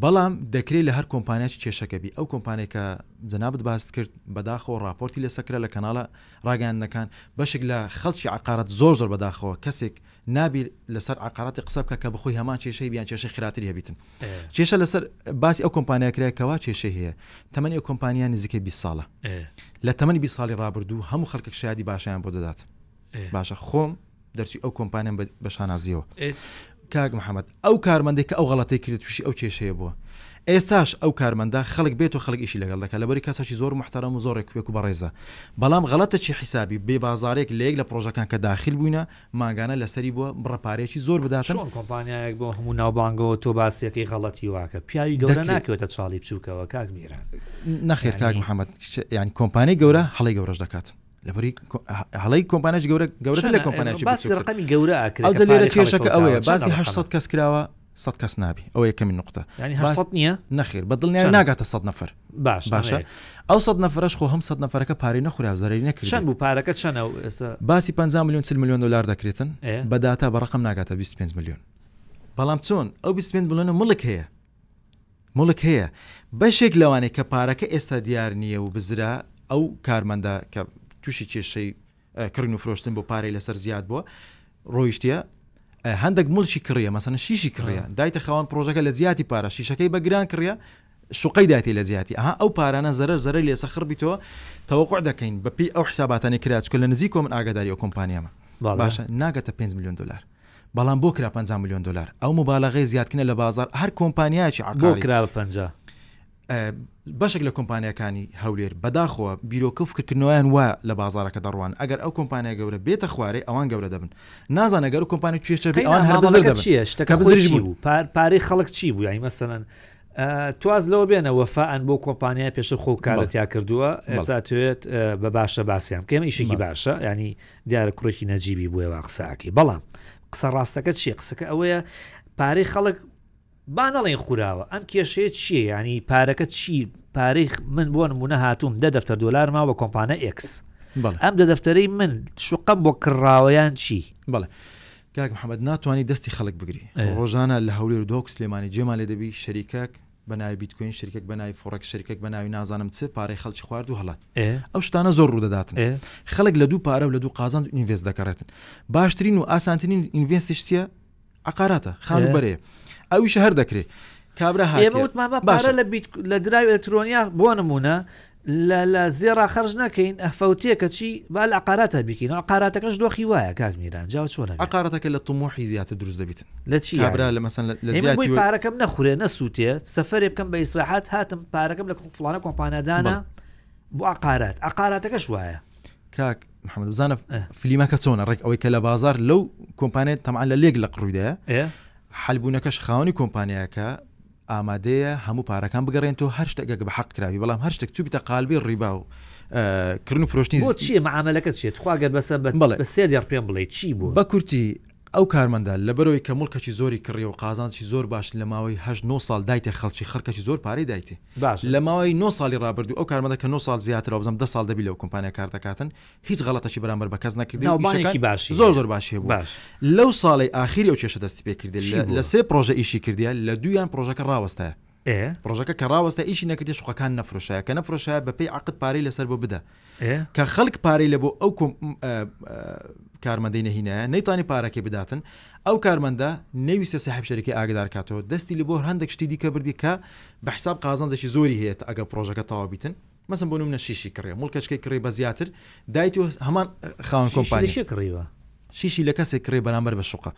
بەڵام دەکرێت لە هەر کۆمپانیاکی کێشەکە بی ئەو کۆمپانیای کە جەنابت باست کرد بەداخەوە ڕاپۆرتی لەسەر کرا لە کەناڵە ڕاگەیاندنەکان بەشێک لە خەڵکی عەقارات زۆر زۆر بەداخەوە کەسێک نابی لەسەر عەقاراتی قسە بکە کە بەخۆی هەمان کێشەی بیان کێشەی خراپتری هەبیتن کێشە لەسەر باسی ئەو کۆمپانیا کرا کەوا کێشەی هەیە تەمەنی ئەو کۆمپانیا نزیکەی 20 ساڵە لە تەمەنی 20 ساڵی ڕابردوو هەموو خەڵکێک شایدی باشیان بۆ دەدات باشە خۆم دەرچووی ئەو کۆمپانیام بە شانازیەوە کاک محەممەد ئەو کارمەندێک کە ئەو غەڵەتەی کرد تووشی ئەو کێشەیە بووە ئێستاش ئەو کارمەندە خەڵک بێت و خەڵک ئیشی لەگەڵ دەکات لەبەری کەسێکی زۆر محتەرەم و زۆر ڕێکوپێک و بەڕێزە بەڵام غەڵەتەکی حیسابی بێ بازارێک لە یەک لە پڕۆژەکان کە داخل بووینە مانگانە لەسەری بووە بڕە پارەیەکی زۆر بداتن. چۆن کۆمپانیایەک بەو هەموو ناوبانگەوە تۆ باسیەکەی غەڵەتی واکە پیاوی گەورە دەکرێت. ناکەوێتە چاڵی بچوکەوە کاک میران نەخێر کاک یانی. محەمەد یانی کۆمپانیای گەورە هەڵەی گەورەش دەکات لەبەری هەڵەی کۆمپانیای گەورە گەورەتر لە کۆمپانیای باسی ڕقەمی گەورە ئەکرێت ئەوجا لێرە کێشەکە ئەوەیە باسی 800 کەس کراوە 100 کەس نابی ئەوە یەکەمین نقطە یعنی 800 نییە نەخێر بە دڵنیای ناگاتە 100 نەفەر باش باشە ئەو 100 نەفرەش خۆ هەم 100 نەفەرەکە پارەی نەخورا زەرەری نەکرد چەند بوو پارەکە چەنە ئێستا باسی 50 میلیۆن 40 میلیۆن دلار دەکرێتن بە داتا بە ڕقم ناگاتە 25 میلیۆن بەڵام چۆن ئەو 25 میلیۆنە مڵک هەیە موڵک هەیە بەشێک لەوانەی کە پارەکە ئێستا دیار نییە و بزرە ئەو کارمەندە کە تووشی کێشەی کڕین و فرۆشتن بۆ پارەی لەسەر زیاد بووە ڕۆیشتە هەندێک مڵکی کڕیە مەسەن شیشی کڕیە دایتە خاوەن پرۆژەکە لە جیاتی پارە شیشەکەی بە گران کڕیە شوقەی داتی لە جیاتی ئەها ئەو پارانە زەرەر زەرەر لێسە خڕ بیتەوە تەوەقع دەکەین بەپی ئەو حساباتانی کرا چکە لە نزیکەوە من ئاگاداری ئەو کۆمپانیامە باشە ناگەتە 5 میلیۆن دلار بەڵام بۆ کرا 50 ملیۆن دۆلار ئەو موبالەغەی زیادکردنە لە بازاڕ هەر کۆمپانیایەکی بۆ عەقاری کرا بە 50؟ بەشێک لە کۆمپانیاکانی هەولێر بەداخەوە بیرۆکە و فکرکردنەوەیان وا لە بازاڕەکە دەڕوان ئەگەر ئەو کۆمپانیا گەورە بێتە خوارێ ئەوان گەورە دەبن نازانن ئەگەر ئەو کۆمپانیا کێشە بێ قەینا ئەوان هەر بزر مامەڵەکە دەبن چییە شتەکە کە خۆی بزریش چی بوون بوو پار پارەی خەڵک چی بوو یانی مەسەلەن تواز لەوە بێنە وەفائەن بۆ کۆمپانیای پێشتر خۆ کارت بەڵێ تیا کردووە بەڵێ ئێستا توێت بە باشە باسییان بکەم ئیشێکی بەڵێ باشە ینی دیارە کوڕێکی نەجیبی بووە وا قسەکەی بەڵام قسە ڕاستەکە چییە قسەکە ئەوەیە پارەی خەڵک با نەڵێن خوراوە ئەم کێشەیە چییە ینی پارەکە چی پارەی من بۆ نمونە هاتووم دە دەفتەر دۆلار ماوە بە کۆمپانە ئێکس بەڵێ ئەم دە دەفتەرەی من شوقەم بۆ کڕاوەیان چی بەڵێ کاک محەممەد ناتوانانی دەستی خەڵک بگری ڕۆژانە لە هەولێر و دهۆک سلێمانی جێمان لێ دەبی شەریکەک بە ناوی بیتکوین شەریکەک بە ناوی فۆڕێکس شەریکەک بە ناوی نازانم چ پارەی خەڵکی خوارد و هەڵات ئەو شتانە زۆر ڕوودەداتن خەڵک لە دوو پارە و لە دوو قازانج invest دەکەڕێتن باشترین و ئاسانترین invest یش چییە عقاراتە خانووبەرەیە ئەویشە هەر دەکرێ کابرا ئێمە هاتیە وتمان با باشە پارە لە بیت لە دراوی ئەلکترۆنیا بۆ نمونە لە لە زێڕا خەرج نەکەین ئەفەوتێ کەچی با لە عقاراتا بیکەین عقاراتەکەش دۆخی وایە کاک میران جا چۆنە بێ عقاراتەکە لە طموحی زیاتر دروست دەبیتن لە چی کابرا یانی لە مەسەن لە ئەی من بۆی جیاتی وەی پارەکەم نەخورێ نەسووتێ سەفەرێ بکەم بە ئیسراحەت هاتم پارەکەم لە فڵانە کۆمپانیا دانا بەڵێ بۆ عقارات عقاراتەکەش وایە. کاک محمد بزانە فلیمەکە چۆنە ڕێک ئەوەی کە لە بازار لەو کۆمپانیای تەمان لە لێک لە قڕویدایە حلبوونەکەش خاوەنی کۆمپانیاکە ئامادەیە هەموو پارەکان بگەڕێنتەوە هەر شتێک ئەگەر بە حەق کراوی بەڵام هەر شتێک چووبیتە قالبی ڕیبا و کڕین و فرۆشتنی بۆ چییە معامەلەکە چییە تخوا گەر بەسە بە بەڵێ. بە سێ دێڕ پێم بڵێی چی بووە؟ بە کورتی ئەو کارمەندە لەبەرئەوەی کە مڵکەکی زۆری کڕیە و قازانجی زۆر باش لە ماوەی هەشت نۆ ساڵ دایتێ خەڵکی خەڵکەکی زۆر پارەی دایتێ باشە. لە ماوەی نۆ ساڵی ڕابردوو ئەو کارمەندە کە نۆ ساڵ زیاترە وابزانم دە ساڵ دەبی لەو کۆمپانیا کار دەکاتن هیچ غەڵەتەکی بەرامبەر بە کەس نەکردی و ناوبانگێکی ئیشەکان باشی زۆر هەیە. زۆر باشی هەبوو باش. لەو ساڵەی ئاخیری ئەو کێشە دەستی پێ کردی چی لە بووە؟ لە سێ پڕۆژە ئیشی کردیە لە دوویان پڕۆژەکە ڕاوەستایە ئێ؟ پڕۆژەکە کە ڕاوەستا ئیشی نەکردی شوقەکان نەفرۆشایە کە نەفرۆشایە بە پێی عەقد پارەی لەسەر بۆ بدە ئێ؟ کە خەڵک پارەی لە بۆ ئەو کۆم کارمەندەی نەهینایە نەیتوانی پارەکەی بداتن ئەو کارمەندە نەیویستە ساحب شەریکەی ئاگدار کاتەوە دەستی لە بۆ هەندێک شتی دیکە بردی کە بە حساب قازانجێکی زۆری هەیە تا ئەگەر پڕۆژەکە تەواو بیتن مەسەن بۆ نمونە شیشی کڕیە موڵکەچکەی کڕی بە زیاتر دایت و هەمان خاوەن شیشی لە کۆمپانیا کێ کڕیوە؟ شیشی لە کەسێک کڕی بەرامبەر بە شوقە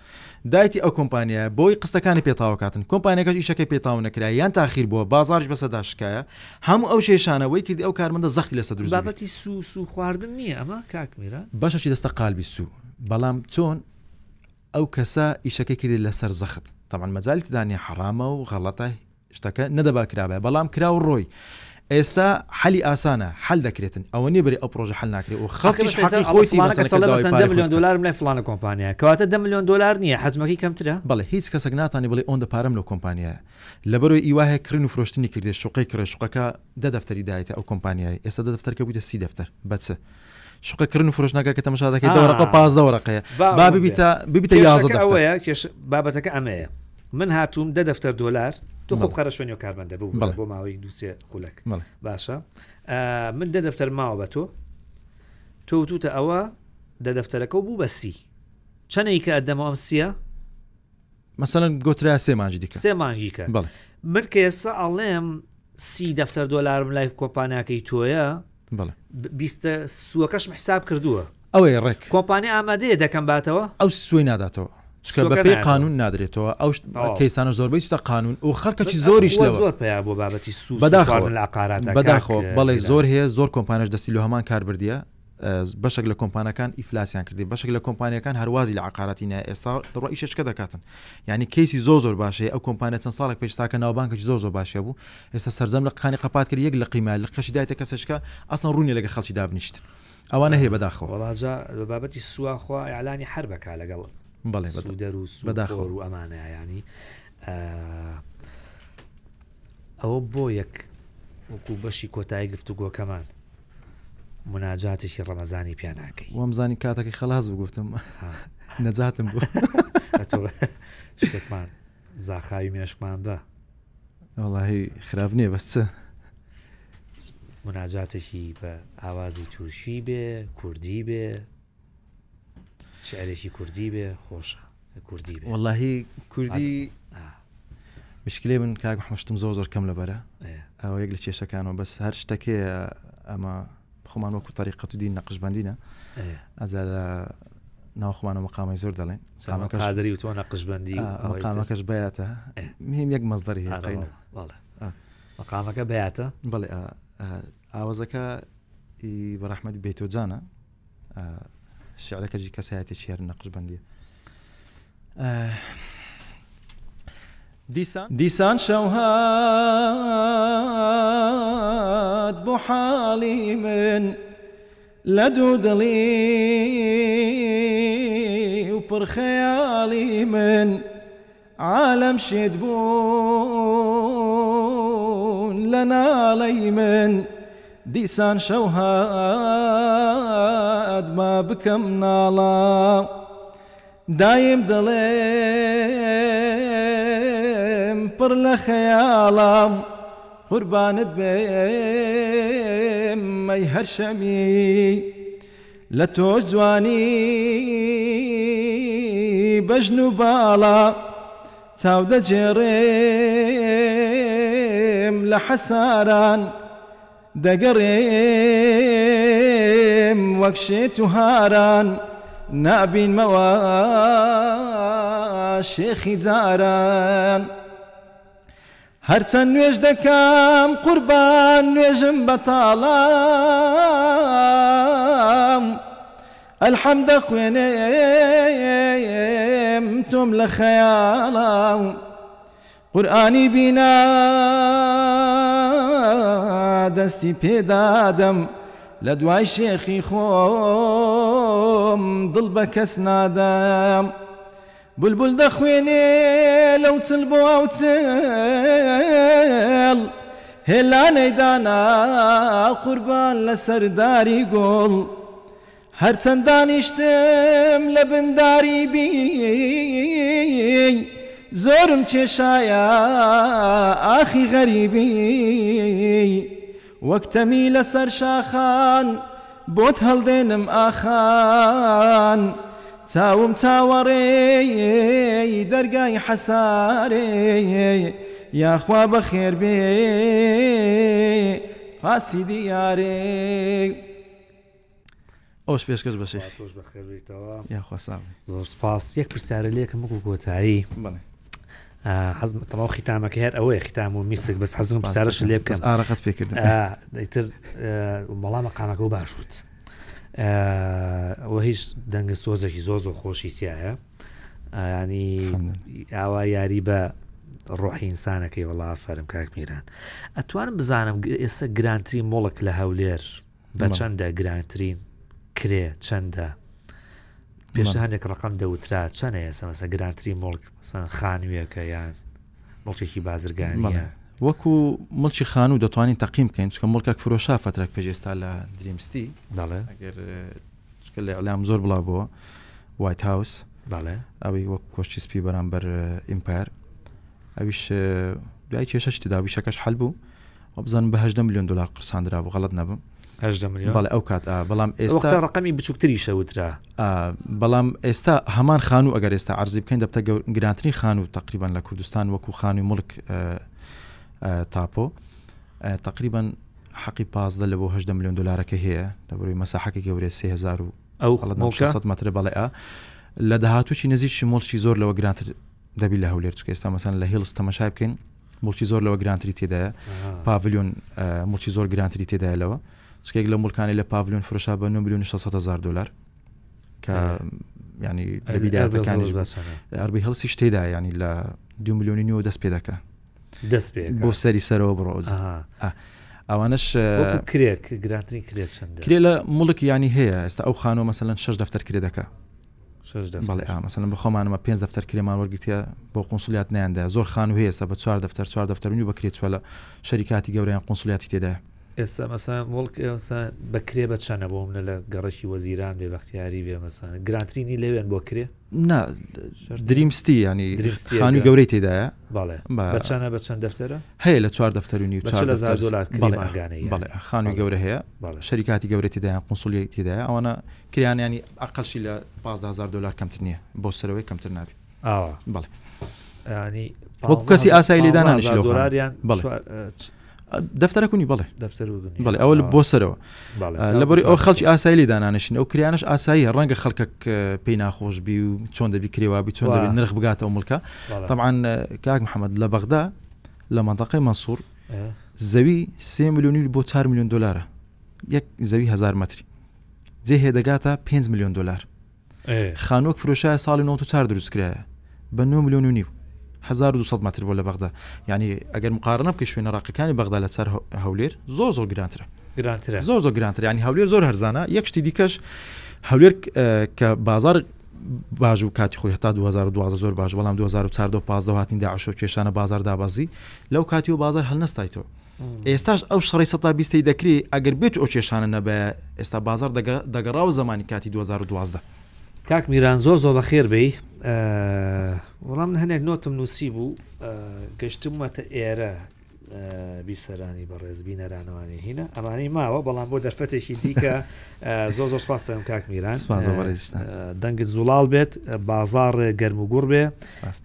دایتی ئەو کۆمپانیایە بۆی قستەکانی پێ تاوکاتن کۆمپانیەکەش ئیشەکەی پێ تاو نەکرا یان تاخیر بووە بازاڕیش بەسەردا شکایە هەموو ئەو کێشانە وەی کردی ئەو کارمەندە زەختی لەسەر دروست ببیت. بابەتی سوو سوو خواردن نییە ئەمە کاک میران؟ بەشەکی دەستە قالبی سوو بەڵام چۆن ئەو کەسە ئیشەکەی کردی لەسەر زەخت تەبعەن مەجالی تێدا نیە حەڕامە و غەڵەتە شتەکە نەدەبا کرابایە بەڵام کرا و ڕۆی ئێستا حەلی ئاسانە حەل دەکرێتن ئەوە نیە بەری ئەو پرۆژە حەل ناکرێ و ئاخر خەڵکیش بەس ئێستا حەقی ئەڵێ خۆیتی فڵانە مەسەلەن کەس کە ئەڵێ داوای مەسەن دە پارەی خۆی ملیۆن بکات. دۆلارم لای فڵانە کۆمپانیایە کەواتە دە ملیۆن دۆلار نییە حەجمەکەی کەمترە؟ بەڵێ هیچ کەسێک ناتانی بڵێ ئۆندە پارەم لەو کۆمپانیایە لەبەرئەوەی ئی وا هەیە کڕین و فرۆشتنی کردیە شوقەی کڕێ شوقەکە دە دەفتەری دایتە ئەو کۆمپانیایەی ئێستا دە دەفتەرکە بوویتە سی دەفتەر بە چ شوقە کڕین و فرۆشتنەکە کە تەمەشا دەکەی دە وەرەقە و 15 وەرەقەیە با با ڕوون بێ ببیتە ببیتە 11 کێشەکە دەفتەر. ئەوەیە کێش بابەتەکە ئەمەیە من هاتووم دە دەفتەر دۆلار تۆ خۆ بەڵێ. بخەرە شوێنی ئەو کارمەندە ببورە بەڵێ. بۆ ماوەی دوو سێ خولەک بەڵێ. باشە من دە دەفتەر ماوە بە تۆ تۆ وتوتە ئەوە دە دەفتەرەکە و بوو بە سی چەنەی کە ئەدەمەوە ئەم سیە؟ مەسەلەن گۆترا سێ مانگی دیکە. سێ مانگی کە. بەڵێ. من کە ئێستا ئەڵێم سی دەفتەر دۆلارم لای کۆمپانیاکەی تۆیە بەڵێ. بیستە سووەکەشم حساب کردووە. ئەوەیە ڕێک. کۆمپانیا ئامادەیە دەکەم باتەوە؟ ئەو سووی ناداتەوە. چونکە سووەکە بەپێی نایەتەوە. قانون نادرێتەوە ئەو تەواو. کەیسانە زۆربەی چوتە قانون و بەس خەڵکەکی ئەم زۆریش خووە لەوە زۆر پەیا بووە بابەتی سوو سوو بەداخەوە خواردن لە عەقاراتا کاک بەداخەوە بەڵێ میران. زۆر هەیە زۆر کۆمپانیاش دەستی لۆ هەمان کار بردیە بەشێک لە کۆمپانەکان ئیفلاسیان کردی بەشێک لە کۆمپانیەکان هەروازی لە عقاراتی نایە ئێستا دەڕوا ئیشەشکە دەکاتن یعنی کەیسی زۆر زۆر باشەیە ئەو کۆمپانیا چەند ساڵێک پێش تاکە ناوبانکێکی زۆر زۆر باشە بوو ئێستا سەرجەم لقەکانی قەپات کرد یەک لقی مایە لقەشی دایتە کەسێکە ئەسڵەن ڕوو نیە لەگە خەڵکی دابنیشت ئەوانە هەیە بەداخەوە. وەڵا جا بە بابەتی سووا خوا ئیعلانی حەربە کا لەگەڵ بەڵێ سوودەر و بەداخەوە. سوودخۆر و ئەمانە یانی ئەوە بۆ یەک وەکو بەشی کۆتایی گفتوگۆکەمان مناجاتێکی ڕەمەزانی پیا ناکەی. وام زانی کاتەکەی خەلاس بوو گفتم نەجاتم بوو. ئەتۆ شتێکمان زاخاوی مێشکمان بە. وەڵاهی خراپ نییە بەس چ؟ مناجاتێکی بە ئاوازی تورکی بێ کوردی بێ شعرێکی کوردی بێ خۆشە کوردی بێ. وەڵاهی کوردی مشکلەی من کاک محمد شتم زۆر زۆر کەم لەبەرە ئەوە یەک لە کێشەکانەوە بەس هەر شتەکەیە ئەمە خۆمان وەکو تەریقەت و دین نەقشبەندینە ئەجا لە ناو خۆمانە مقامەی زۆر دەڵێن قادری و تۆ نەقشبەندی مقامەکەش بەیاتە مهم یەک مەزدەری هەیە قەینە. مقامەکە بەیاتە؟ بەڵێ ئاوازەکە ئی بەڕەحمەت بێتۆجانە شعرەکەجی کەسایەتێکی هەر نەقشبەندیە. دیسان شەو هات بۆ حاڵی من لە دوو دڵی و پڕ خەیاڵی من عالەم شێت بوون لە ناڵەی من دیسان شەو هات با بکەم ناڵە. دایم دەڵێم پڕ لە خەیاڵم قوربانت بێم ئەی هەر شەمی لە تۆش جوانی بەژن و باڵا چاو دەگێڕێم لە حەساران دەگەڕێم وەک شێت و هاران نابینمەوە شێخی جاران هەرچەند نوێژ دەکەم قوربان نوێژم بەتاڵام ئەلحەم دەخوێنێم تۆم لە خەیاڵام. قورئانی بینا دەستی پێدادەم لە دوای شێخی خۆم دڵ بە کەس نادەم بولبول دەخوێنێ لەو چل بۆ ئەو چل هێلانەی دانا قوربان لەسەر داری گوڵ هەرچەند دانیشتم لە بن داری بی زۆرم کێشایە ئاخی غەریبی وەک تەمی لەسەر شاخان بۆت هەڵدێنم ئاخان چاوم چاوەڕێی دەرگای حەسارێ یاخوا بەخێر بێ قاسیدی یارێ. ئەوش پێشکەش بە شێخ. تۆش بەخێر بێیتەوە. یاخوا ساغ بی. زۆر سپاس. یەک پرسیارە لێکم وەکو کۆتایی. بەڵێ. حەزم تەواو ختامەکە هەر ئەوەیە ختام و میسک بەس حەزم پرسیارەش لێ بکەم. بەس ئارەقەت پێ کردم. ئیتر بەڵام مەقامەکە و باش وت. ئەوە هیچ دەنگە سۆزێکی زۆر زۆر خۆشی تایە. ینی ئاوا یاری بە ڕۆحی ئینسانەکەی وەڵا فەرم کاک میران. ئەتوانم بزانم ئێستا گرانترین مڵک لە هەولێر بە چەندە گرانترین کرێ چەندە پێشتر هەندێک ڕقم دەوترا چەنە ئێستا مەسە گرانترین مڵک خانوویەکە یان مڵکێکی بازرگانیە وەکو مڵکی خانوو دەتوانین تەقیم بکەین چکە مڵکێک فرۆشا فترەک پێش ئێستا لە دریمستی ئەگەر چکە لە ئەلام زۆر بڵاو بووە وایت هاوس ئەوەی وەک کۆشتی سپی بەرامبەر ئیمپایر ئەویش دوای کێشەش تێدا ویشەکەش حل بوو وابزانم بە 18 میلیۆن دلار قرساندرا بوو غەڵەت نەبم 18 میلیۆن بەڵێ ئەو کات بەڵام ئێستا ڕقمی بچووکتریشە وترا بەڵام ئێستا هەمان خانوو ئەگەر ئێستا عرضی بکەین دەبتە گرانترین خانوو تقریبان لە کوردستان وەکو خانووی مڵک تاپۆ تقریبا حەقی 15 لە بۆ 18 میلیۆن دلارەکە هەیە لە بەروی مەساحەکە گەورەیە 3000 و ئەو مڵکە 600 مەترە بەڵێ ئا لە داهاتووی نزیکی مڵکی زۆر لەوە گرانتر دەبی لە هەولێر چکە ئێستا مەسەن لە هیڵز تەمەشای بکەین مڵکی زۆر لەوە گرانتری تێدایە پاڤلیۆن مڵکی زۆر گرانتری تێدایە لەوە چکێک لە مڵکانی لە پاڤلیۆن فرۆشا بە 9 میلیۆن 600 هزار دلار کە ینی لە بیدایەتەکانیش ئەربی هەڵسیش تێدا ینی لە دو میلیۆنی نوێ دەست پێ دەکە دەست پێ بۆ سەری سەرەوە بڕۆ ئەوانش کرێک گرانترین کرێت چەند کرێ لە مڵک ینی هەیە ئێستا ئەو خانوە مەسەن شش دەفتەر کرێ دەکە بەڵێ ئا مەسەلەن بە خۆمانەوە پێنج دەفتەر کرێمان وەرگرتیە بۆ قونسولیات نەیاندا زۆر خانوو هەیە ئێستا بە چوار دەفتەر چوار دەفتەر و نیو بە کرێ چوە لە شەریکاتی گەورەیان قونسولیاتی تێدایە. ئێستا مەسەلەن مڵک ئێستا بە کرێ بە چەنە بۆ منە لە گەڕەکی وەزیران بێ بەختیاری بێ مەسەلەن گرانترینی لەوێن بۆ کرێ؟ نا دریم ستی ینی خانووی گەورەی تێدایە بەڵێ بە چەنە بە چەند دەفتەرە؟ هەیە لە چوار دەفتەر و نیو چوار دەفتەر دۆلار کرێ مانگانەیە بەڵێ خانووی گەورە هەیە شەریکاتی گەورەی تێدایە قونسولیەی تێدایە ئەوانە کریان ینی ئەقەلشی لە 15هزار دلار کەمتر نییە بۆ سەرەوەی کەمتر نابی ئاوا بەڵێ ینی وەکو کەسی ئاسایی لێدانانیش لەو دۆلاریان بەڵێ دەفتەرەکونی بەڵێ دەفتەر بەڵێ ئەوە بۆ سەرەوە لەبەری ئەو خەڵکی ئاسایی لێ دانانشین ئەو کریانش ئاساییە ڕەنگە خەڵکەک پێی ناخۆش بی و چۆن دەبی کرێوابی چۆن دەبی نرخ بگاتەوە مڵکە طبعا کاک محەممەد لە بەغدا لە منطقەی مەنسوور زەوی سێ میلیۆنی بۆ 4 میلیۆن دلارە یەک زەوی هزار مەتری جێ هەیە دەگاتە 5 میلیۆن دلار خانووەک فرۆشایە ساڵی 94 دروست کرایە بە 9 میلیۆن و نیو 1200 متر بۆ لە بەغدا یعنی ئەگەر مقارنە بکەی شوێنە ڕاقەکانی بەغدا لە چار هەولێر زۆر زۆر گرانترە گرانترە زۆر زۆر گرانتر ینی هەولێر زۆر هەرزانە یەک شتی دیکەش هەولێر کە بازار باش و کاتی خۆی هەتا 2012 زۆر باش بەڵام 2014 15 هاتین داعش و کێشانە بازار دابەزی لەو کاتی و بازار هەڵنەستایتەوە ئێستاش ئەو شەڕی سەتا بیستەی دەکرێ ئەگەر بێت ئەو کێشانە نەبایە ئێستا بازاڕ دەگەڕاوە زەمانی کاتی 2012. کاک میران زۆر زۆر بەخێر بێی وەڵام من هەنێک نۆتم نووسی بوو گەشتمەتە ئێرە بیسەرانی بەڕێز بینەرانەوانی هینە ئەمانەی ماوە بەڵام بۆ دەرفەتێکی دیکە زۆر زۆر سپاس دەکەم کاک میران دەنگت زوڵاڵ بێت بازاڕ گەرم و گوڕ بێ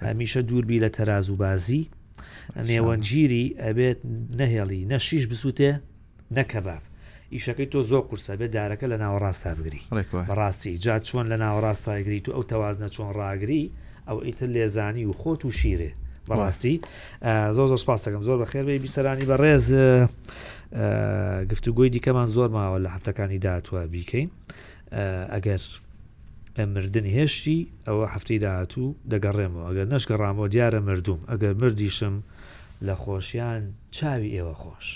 هەمیشە دووربی لە تەرازوبازی نێوەندگیری ئەبێت نەهێڵی نە شیش بسووتێ نە کەباب ئیشەکەی تۆ زۆر قورسە بێت دارەکە لە ناوەڕاستا بگری بەڕاستی جا چۆن لە ناوەڕاستا گریت و ئەو تەوازنە چۆن ڕاگری ئەو ئیتر لێزانی و خۆت و شیرێ بەڕاستی زۆر زۆر سپاس دەکەم زۆر بەخێر بێ بیسەرانی بەڕێز گفتوگۆی دیکەمان زۆر ماوە لە هەفتەکانی داهاتوە بیکەین ئەگەر لە مردن هێشتی ئەوە هەفتەی داهاتوو دەگەڕێمەوە ئەگەر نەشگەڕامەوە دیارە مردووم ئەگەر مردیشم لە خۆشیان چاوی ئێوە خۆش.